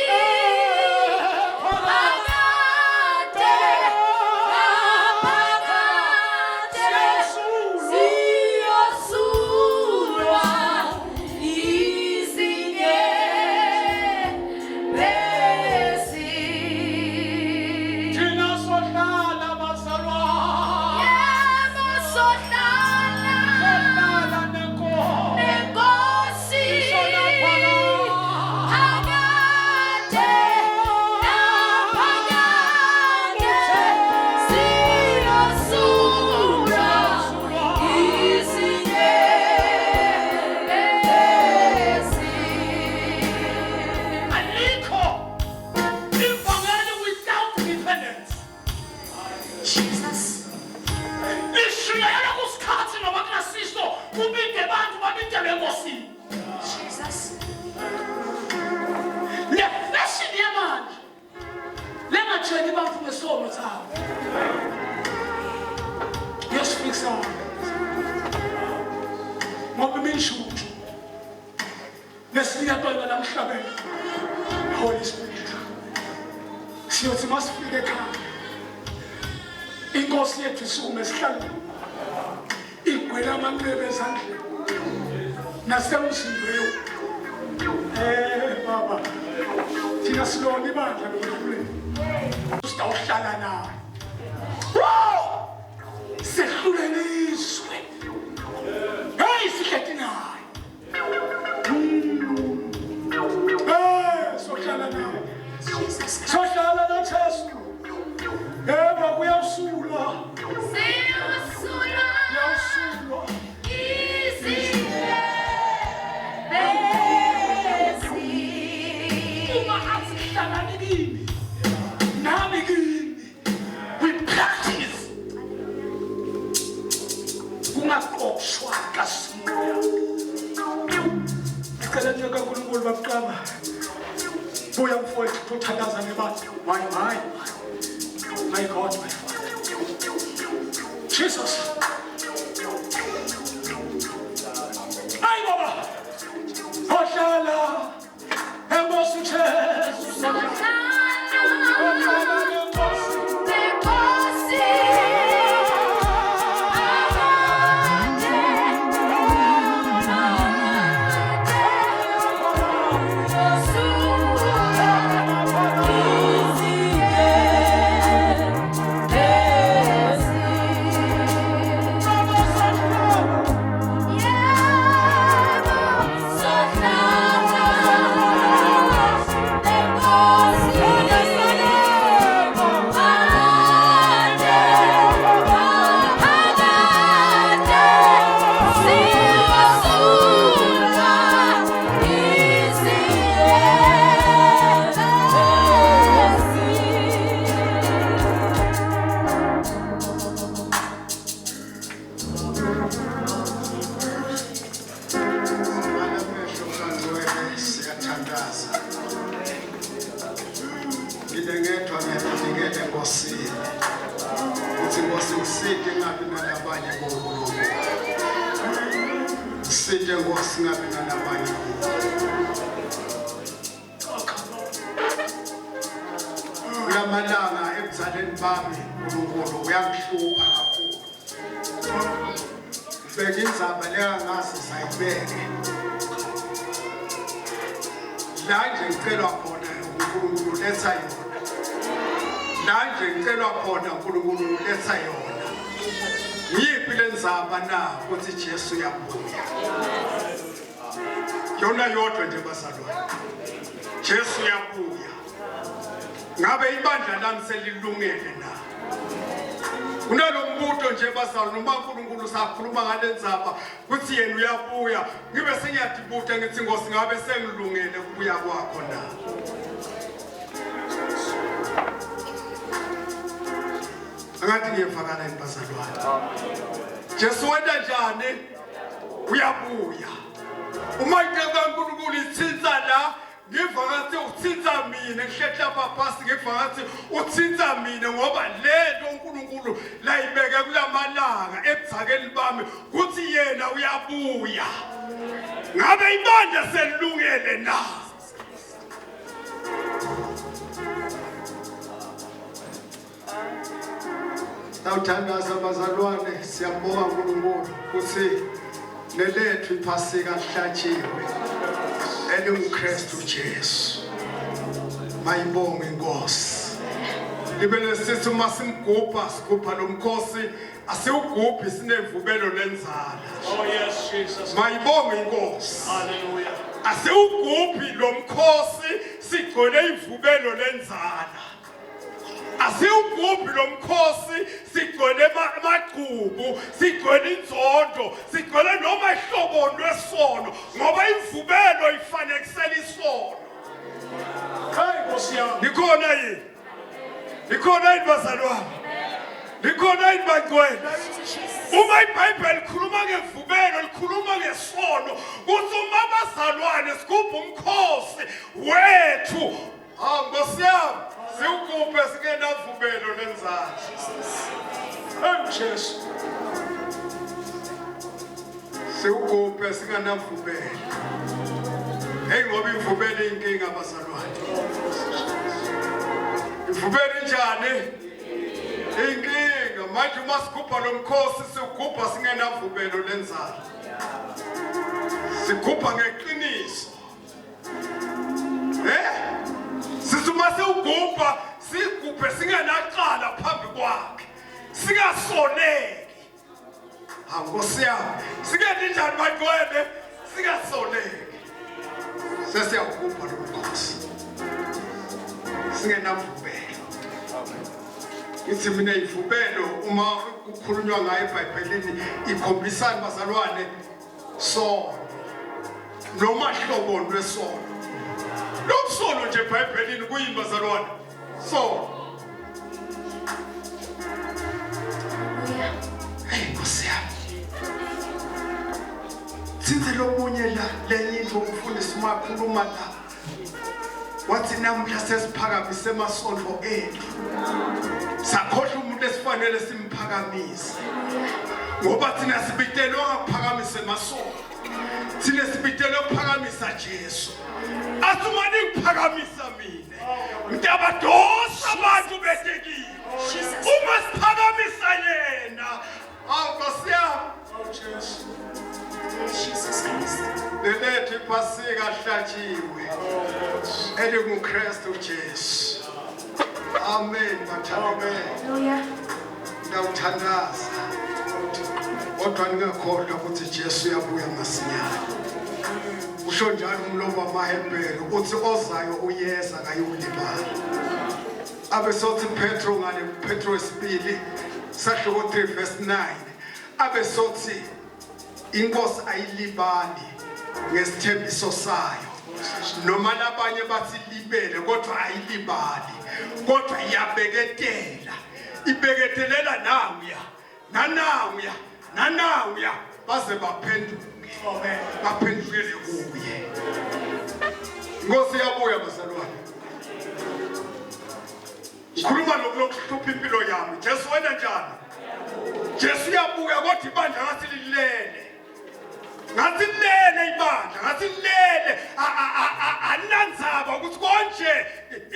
Thina sohlala bazalwane sohlala nenkosi Alikho ivangeli without repentance. Jesus. Lishunyayelwa kusikhathi noma kunasiso kubide abantu babidele enkosini. Jesus. Le fashion yamanje lengatsheli abantu ngesono sabo. Yosifikisa ngoba iminshuntshu nesiyatwela lamhlabeni Holy Spirit siyothi masifike ekhaya inkosi yethu isukume esihlalweni igwele amanxeba ezandleni nasemzimbeni. Baba thina silona ibandla lokuhluleka sitawuhlala naye. Wow! Sehlulekile. Sohlala noJesu. Yebo kuyawusulwa. Siyusulwa Kuyawusulwa. izinyembezi. Uma athi hlalani kimi. Nami kini. We practice. Kungaqoshwa kasimoya. Ngicela nje kaNkulunkulu babuqama. Buya mfowethu uthandaza ngebandla. My my. My God, my Father. Jesus. Hayi baba. Ohlala enkosi Jesu. Sohlala Ohlala nenkosi. nenkosi akade, akade, usuka izinyembezi. Yebo, sohlala nenkosi akade, akade, siyasuka izinyembezi. Amehlo kangcwele siyathandaza. Ngile ngedwa ngiyazinikela enkosini. Uthi Nkosi ngiside ngabi nalabanye bonkulunkulu. Ngiside Nkosi ngabi nalabanye bonkulunkulu. Kulamalanga ebuzaleni bami uNkulunkulu uyangihlupha kakhulu. Ngibheka indzaba leyangazi sayibeke. La nje ngicelwa khona uNkulunkulu letha yona. La nje ngicelwa khona uNkulunkulu letha yona. Yiphi lenzaba na ukuthi Jesu uyabuya? Yona yodwa nje bazalwane. Jesu uyabuya. Ngabe ibandla lami selilungele na? Kunalo mbuto nje bazalwane noma uNkulunkulu sakhuluma ngalendzaba kuthi yena uyabuya ngibe sengiyadibuta ngithi Nkosi ngabe sengilungele kubuya kwakho na? Angathi ngiyevakala yini bazalwane? Jesu wenta njani? Uyabuya. Uma into kaNkulunkulu ithinta la ngiva ngathi uthinta mina ngihlehla lapha phasi ngiva ngathi uthinta mina ngoba lento uNkulunkulu layibeke kulamalanga ebudzakeni bami kuthi yena uyabuya. Ngabe ibandla selilungele na? Sawuthandaza bazalwane siyabonga uNkulunkulu ukuthi nelethu iphasika lihlatshiwe elinguKristu Jesu. Mayibonge inkosi. Libe lesithi uma simgubha sigubha lo mkhosi asiwugubhi sinemvubelo lenzala. Oh yes, Jesus. Mayibonge inkosi. Hallelujah. Asiwugubhi lo mkhosi sigcwele imvubelo lenzala. Asiwugubhi lo mkhosi sigcwele amagqubu, sigcwele inzondo, sigcwele noma ihlobo lwesono ngoba imvubelo ifanekisela isono. Hey Nkosi yami. Likhona yini? Likhona yini bazalwane? Likhona yini bangcwele? Uma iBhayibheli likhuluma ngevubelo likhuluma ngesono kuthi uma abazalwane sigubha umkhosi wethu hawu Nkosi yami siwugubhe singenavubelo lenzalo. Hey Jesu. Siwugubhe singanavubelo. Hey ngoba imvubelo iyinkinga bazalwane. Imvubelo injani? Inkinga manje uma sigubha lo mkhosi siwugubha singenavubelo lenzalo. Sigubha ngeqiniso. Eh? Sithi uma siwugubha sigubhe singenacala phambi kwakhe. Singasoleki. Hawu Nkosi yami, singenze njani bangcwele? Singasoleki. Sesiyawugubha lo mkhosi. Singenamvubelo. Ngithi mina imvubelo uma kukhulunywa ngayo eBhayibhelini ikhombisani bazalwane? Sono. Noma hlobo lwesono. Lo sono nje eBhayibhelini kuyini bazalwane? Sono. Hey Nkosi yami. Sithe lomunye la lenye into umfundisi umakhuluma la. Wathi namuhla sesiphakamise emasonto ethu. Sakhohlwa umuntu esifanele simphakamise. Ngoba thina sibitelwe ngaphakamisa emasonto. Thina sibitelwe ukuphakamisa Jesu. Asumane ukuphakamisa mina. Ngiyabadosa abantu betekile. Jesus. Uma siphakamisa yena, awu Nkosi yami. Oh Jesu. Jesus Christ. Lelethu iPhasika hlatshiwe elinguKristu Jesu. Amen bathandekayo. Hallelujah. Ngiyawuthandaza. Kodwa ningakhohlwa ukuthi Jesu uyabuya masinyane. Usho njalo umlomo wamaHebheru uthi ozayo uyeza kayulibala. Abe sothi Petro ngale Petro wesibili sahluko 3 verse 9 abe sothi inkosi ayilibali ngesithembiso sayo noma labanye bathi libele kodwa ayilibali kodwa iyabeketela ibeketelela nanguya nananguya nananguya baze baphenduke baphendukele kuye. Inkosi iyabuya bazalwane. Ngikhuluma lokhu lokuhlupha impilo yami. Jesu wena njani? Jesu uyabuya kodwa ibandla ngathi lilele. Ngathi lilele ibandla, ngathi lilele. Alinandzaba ukuthi konje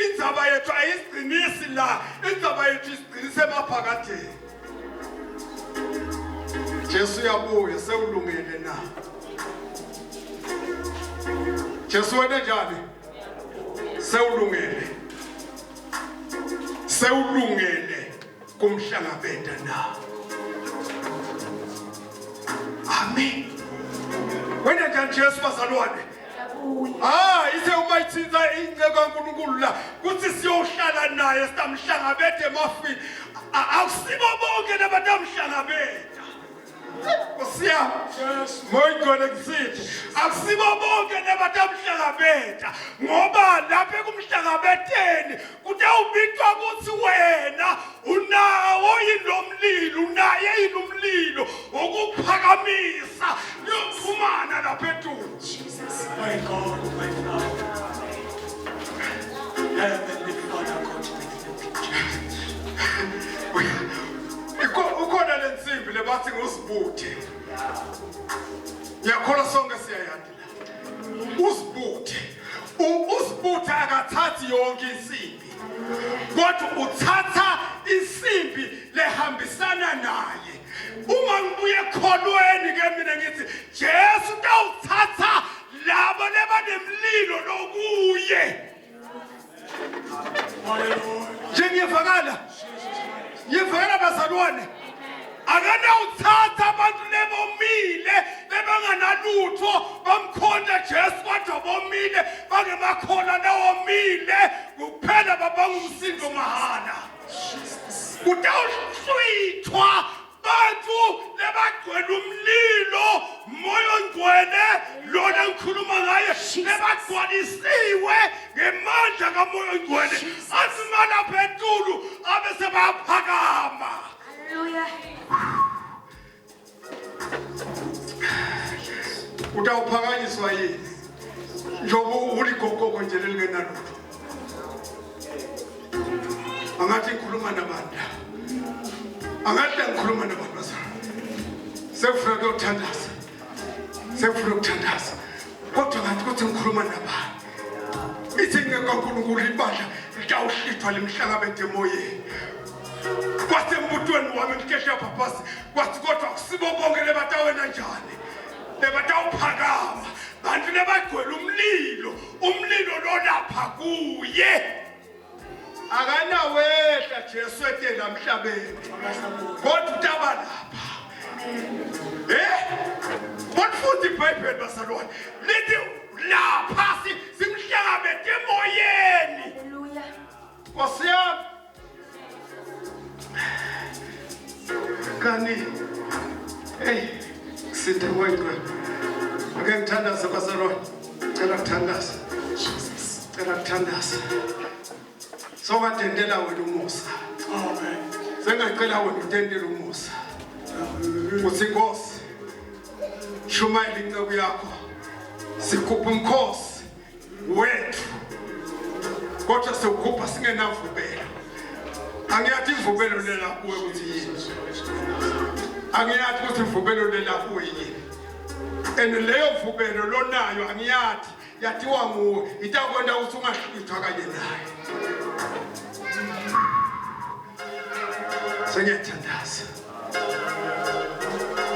indzaba yethu ayisigcinisi la, indzaba yethu isigcinise emaphakadeni. Jesu uyabuya sewulungele na? Jesu wena njani? Sewulungele. Sewulungele kumhlangabeta na? Amen. Wena njani Jesu bazalwane? Ah, ithe uma ithinta inceku kaNkulunkulu la kuthi siyohlala naye sitamhlangabethe emafini. Akusibo bonke labatamhlangabetha. Nkosi yami. Moyingcwele kusithi akusibo bonke labatamhlangabetha ngoba lapha ekumhlangabetheni kutawubitwa ukuthi wena unawo yini lo mlilo, unaye yini umlilo wokuphakamisa niyoxhumana lapha etulu. Jesus. My God, my Father. Heavenly Father, God, thank you, Jesus. Ukhona le nsimbi lebathi ngusibuthe. Ngiyakholwa sonke siyayadi la. Usibuthe. Usibuthe akathathi yonke insimbi. Kodwa uthatha insimbi lehambisana naye. Uma ngibuye ekholweni ke mina ngithi Jesu utawuthatha labo lebanemlilo lokuye. Hallelujah. Njengiyevakala. Ngiyevakala bazalwane. Akanawuthatha abantu lebomile lebanganalutho bamkhonta Jesu kodwa bomile bangemakholwa nawomile kuphela babanga umsindo mahhala. Kutawuhlwithwa bantu lebagcwele umlilo moya ongcwele lona ngikhuluma ngaye lebagcwalisiwe ngemandla kamoya ongcwele athi malapha etulu abe sebayaphakama. Hallelujah. Utawuphakanyiswa yini njengoba uligogogo nje lelingenalutho? Angathi ngikhuluma nabantu, angathi ngikhuluma nabantu bazalwane. Sekufuna kuyothandaza, sekufuna ukuthandaza, kodwa ngathi ukuthi ngikhuluma nabantu. Ithi ngekaNkulunkulu ibandla litawuhlithwa limhlangabede emoyeni. Kwasembutweni wami ngikehla phasi kwathi kodwa kusibo bonke lebatawena njani lebatawuphakama bantu lebagcwele umlilo, umlilo lolapha kuye. Akanawehla Jesu etela emhlabeni kodwa utaba lapha. Kodwa futhi iBhayibheli bazalwane lithi lapha simhlangabethe emoyeni. Hallelujah. Celani. Hey, sinde wengwe. Ake ngithandaze bazalwane. Cela kuthandaza. Jesus. Cela kuthandaza. Sokadendela wena umusa. Amen. Sengacela wena utendele umusa. Uthi Nkosi, shumayela inceku yakho. Sikhupha umkhosi wethu. Kodwa siwukhupha singenamvubelo. Angiyathi imvubelo lela kuwe ukuthi yini. Angiyathi ukuthi imvubelo lela kuwe yini. And leyo mvubelo lonayo angiyathi yathiwa nguwe itakwenda ukuthi ungahlwithwa kanye naye. Sengiyathandaza.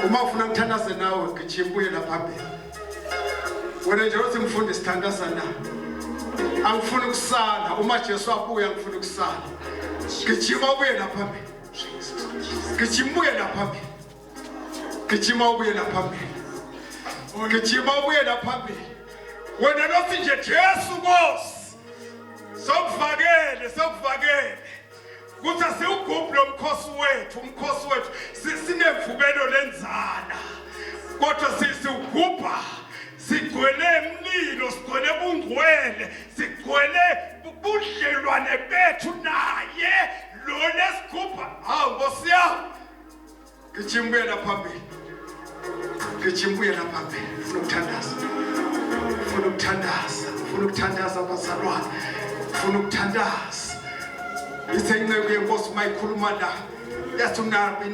Uma ufuna ngithandaze nawe gijima uye lapha phambili. Wena nje uthi mfundisi sithandaza na. Angifuni ukusala uma Jesu abuya ngifuna ukusala. Gijima ubuye lapha phambili. Gijima ubuye lapha phambili. Gijima ubuye lapha phambili. Gijima ubuye lapha phambili. Wena lothi nje Jesu Nkosi. Sokuvakele, sokuvakele. Kuthi asiwugubhi lo mkhosi wethu, umkhosi wethu sinemvubelo lenzala. Kodwa siwugubha sigcwele emlilo, sigcwele bungcwele, sigcwele budlelwane bethu naye lo lesigubha. Hawu Nkosi yami. Gijima uye lapha phambili. Gijima uye lapha phambili. Ufuna ukuthandaza. Ufuna ukuthandaza. Ufuna ukuthandaza bazalwane. Ufuna ukuthandaza. Ithe inceku yenkosi uma ikhuluma la yathi ungabi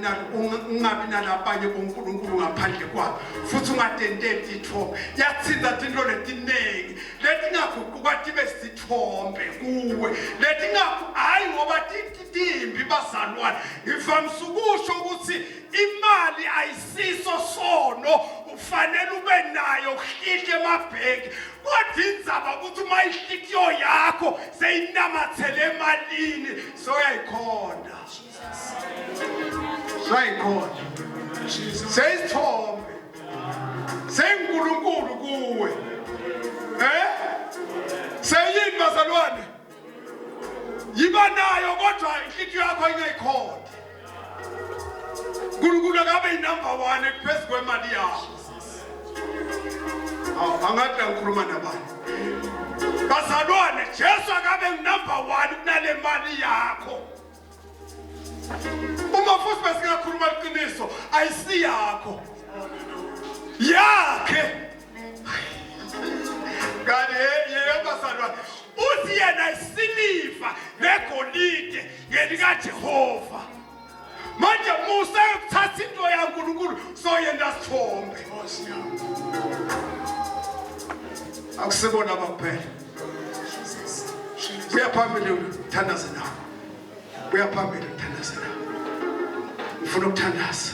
nalabanye bonkulunkulu ngaphandle kwabo futhi ungatenteli tithombe. Yathinta tinto letiningi letingaguquka tibe sithombe kuwe letingaku hayi ngoba timbi bazalwane. Ngivamisa ukusho ukuthi imali ayisiso sono, ufanele ube nayo uhlihle emabhenki, kodwa indzaba ukuthi uma ihlikyo yakho seyinamathele emalini soyayikhonda. Soyayikhonda. Seyisithombe. Seyinkulunkulu kuwe. Seyini bazalwane? Yiba nayo kodwa inhliziyo yakho ingayikhonda. uNkulunkulu akabe inumber 1 phezu kwemali yakho. Angathi ngikhuluma nabani. Bazalwane, Jesu akabe number 1 kunale mali yakho. Uma futhi besingakhuluma iqiniso, ayisiyakho. Yakhe. Kanti yebo bazalwane, uthi yena isiliva negolide ngelikaJehova. Manje musa ukuthatha into yaNkulunkulu soyenda sithombe. Akusibona abakuphela. Buya phambili uthandaze nawe. Buya phambili uthandaze nawe. Ngifuna ukuthandaza.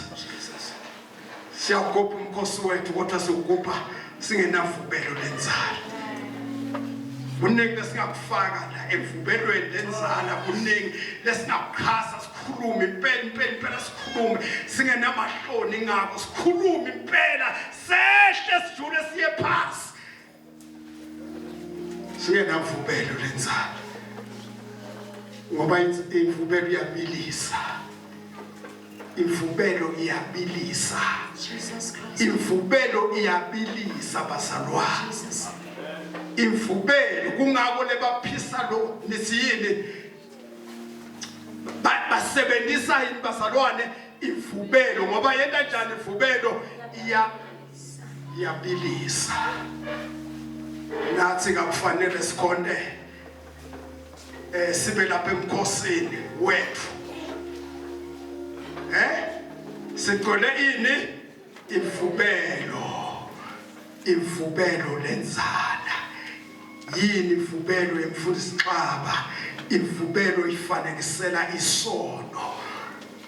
Siyawugubha umkhosi wethu kodwa siwugubha singenavubelo lenzala. Kuningi lesingakufaka la emvubelweni lenzala, kuningi lesingakuchasa sikhulume impela impela impela sikhulume singenamahloni ngako, sikhulume impela sehle sijule siye phasi. Singenavubelo lenzala. Ngoba imvubelo iyabilisa. Imvubelo iyabilisa. Jesus Christ. Imvubelo iyabilisa bazalwane. Jesus. Imvubelo kungako lebaphisa lo nisiyini basebenzisa yini bazalwane imvubelo ngoba yenta njani imvubelo iyabilisa. Nathi kakufanele sikhonde sibe lapha emkhosini wethu. Sigcwele ini imvubelo. Imvubelo lenzala. Yini imvubelo yemfundisi Xaba? Imvubelo ifanekisela isono.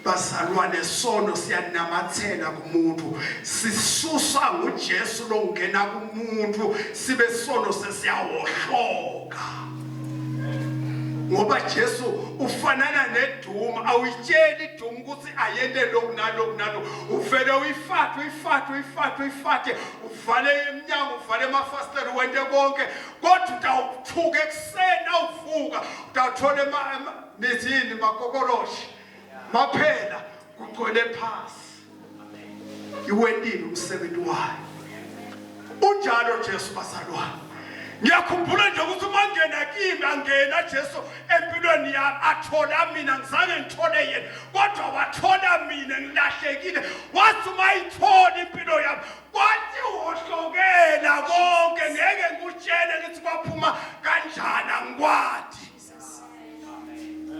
Bazalwane, sono siyanamathela kumuntu, sisusa nguJesu longena kumuntu, sibe sono sesiyawohloka. Ngoba Jesu ufanana neduma, awuyitsheli iduma ukuthi ayende lokhu nalokhu nalokhu, uvele uyifate uyifate uyifate uyifate, uvale iminyango, uvale amafasitela, wente konke, kodwa utawuthuka ekuseni awuvuka utawuthola nithini makokoloshi maphela. Kugcwele phasi. Iwentile umsebenzi wayo. Unjalo Jesu bazalwane. Ngiyakhumbula nje ukuthi uma ngena kimi angena Jesu empilweni yami athola mina ngizange ngithole yena kodwa wathola mina ngilahlekile wathi uma ayithola impilo yami kwathi wohlokela konke ngeke ngikutshele ngithi kwaphuma kanjani angikwati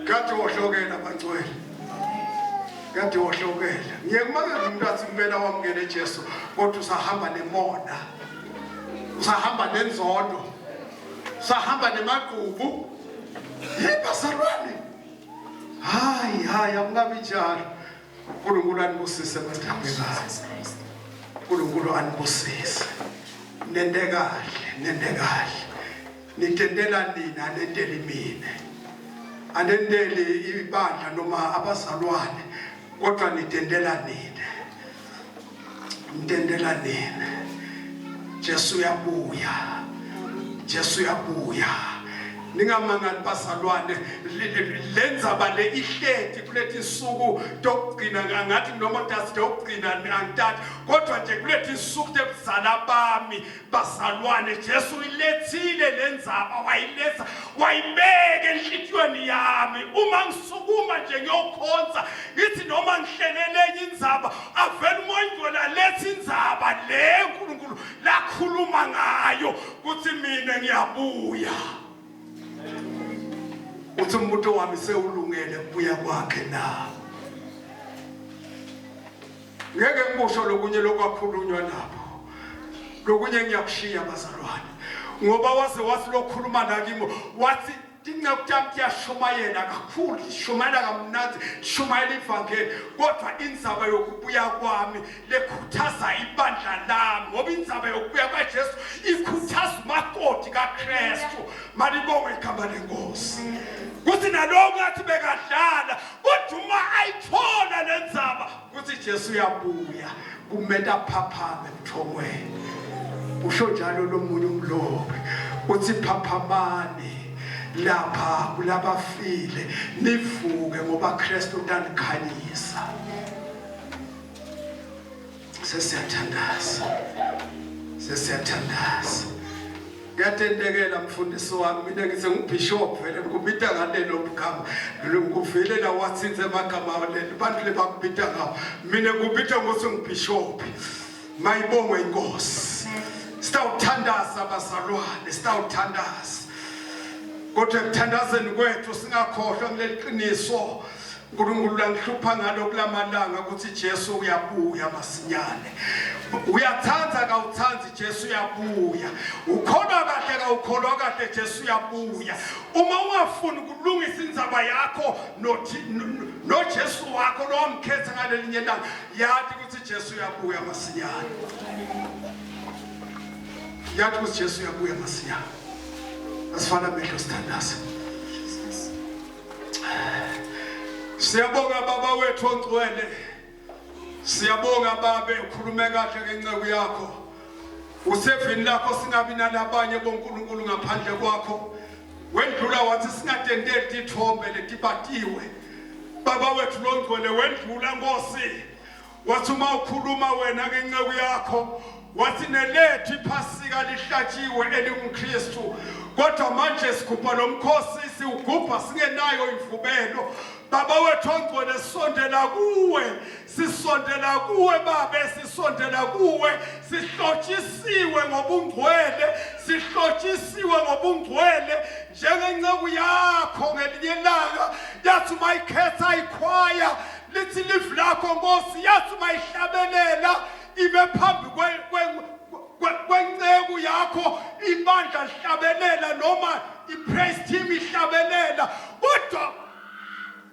Kade wohlokela bangcwele. Kade wohlokela. Ngiye kumake umuntu athi impela wamukele Jesu kodwa usahamba nemona. Usahamba nenzondo. Usahamba nemagqubu. Yebo bazalwane. Hayi hayi akungabi njalo. uNkulunkulu anibusise bathandekayo. uNkulunkulu anibusise. Nende kahle, nende kahle. Nitendela nina anenteli mina. Anenteli ibandla noma abazalwane kodwa nitendela nina. Nitendela nina. Jesu uyabuya. Jesu uyabuya. Ningamangali bazalwane lenzaba le ihleti kulethi nsuku tokugcina ngathi noma tasi tokugcina angitati kodwa nje kulethi nsuku tebuzala bami Bazalwane, Jesu uyilethile le ndzaba, wayiletha, wayibeka enhlitiyweni yami. Uma ngisukuma nje ngiyokhonza, ngithi noma ngihlelele enye indzaba, avele uMoya oNgcwele alethe indzaba le uNkulunkulu lakhuluma ngayo ukuthi mina ngiyabuya. Uthi umbuto wami sewulungele kubuya kwakhe na? Ngeke ngikusho lokunye lokwakhulunywa nabo. Lokunye ngiyakushiya bazalwane. Ngoba waze wathi lokhuluma nakimi wathi tinceku tami tiyashumayela kakhulu tishumayela kamnandi tishumayela ivangeli kodwa indzaba yokubuya kwami lekhuthaza ibandla lami ngoba indzaba yokubuya kwaJesu ikhuthaza umakoti kaKristu malibongwe igama lenkosi kuthi nalowo ngathi bekadlala kodwa uma ayithola lenzaba Kuthi Jesu uyabuya kumele aphaphame ebuthongweni. Usho njalo lomunye umlobi uthi phaphamani lapha kulabafile nivuke ngoba Kristu utanikhanyisa. Sesiyathandaza. Sesiyathandaza. Kuyatentekela mfundisi wami mina ngithi ngubishop vele ngikubita ngalelo gama ngikuvele la wathinze amagama leli bantu lebakubita ngawo mina ngikubita ngokuthi ngubishop mayibongwe inkosi sitawuthandaza bazalwane sitawuthandaza kodwa ekuthandazeni kwethu singakhohlwa kuleli qiniso uNkulunkulu langihlupha ngalo kulamalanga ukuthi Jesu uyabuya masinyane. Uyathanda kawuthandi Jesu uyabuya. Ukholwa kahle kawukholwa kahle Jesu uyabuya. Uma ungafuni ukulungisa indzaba yakho noJesu wakho lo wamkhetha ngalelinye ilanga yathi ukuthi Jesu uyabuya masinyane. Yathi ukuthi Jesu uyabuya masinyane. Asifana amehlo sithandaze. Siyabonga baba wethu ongcwele. Siyabonga babe ukhulume kahle ngenceku yakho. Usevini lakho singabi nalabanye boNkulunkulu ngaphandle kwakho. Wendlula wathi singatendeli tithombe letibatiwe. Baba wethu longcwele wendlula Nkosi. Wathi uma ukhuluma wena ngenceku yakho wathi nelethu iphasika lihlatshiwe elinguKristu kodwa manje sigubha lo mkhosi siwugubha singenayo imvubelo baba wethu ongcwele sisondela kuwe sisondela kuwe babe sisondela kuwe sihlotshisiwe ngobungcwele sihlotshisiwe ngobungcwele njengenceku yakho ngelinye ilanga yathi uma ikhetha ikhwaya lithi live lakho nkosi yathi uma ihlabelela ibe phambi kwenceku yakho ibandla lihlabelela noma i-praise team ihlabelela kodwa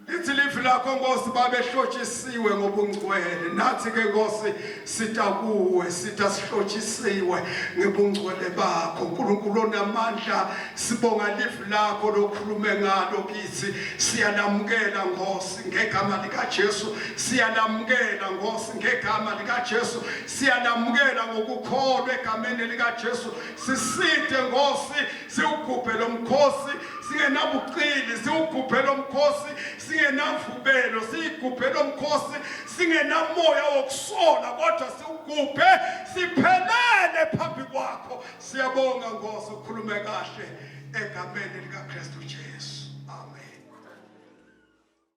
lithi live lakho nkosi babehlotshisiwe ngobungcwele nathi ke nkosi sita kuwe sita sihlotshisiwe ngebungcwele bakho uNkulunkulu onamandla sibonga live lakho lokhulume ngalo kithi siyalamukela nkosi ngegama likaJesu siyalamukela Nkosi ngegama likaJesu siyalamukela ngokukholwa egameni likaJesu siside Nkosi siwugubhe lo mkhosi singenabuqili siwugubhe lo mkhosi singenabuqili. Singenamvubelo, siyigubhe lo mkhosi singenamoya wokusola, kodwa siwugubhe siphelele phambi kwakho. Siyabonga Nkosi, ukhulume kahle egameni likaKristu Jesu.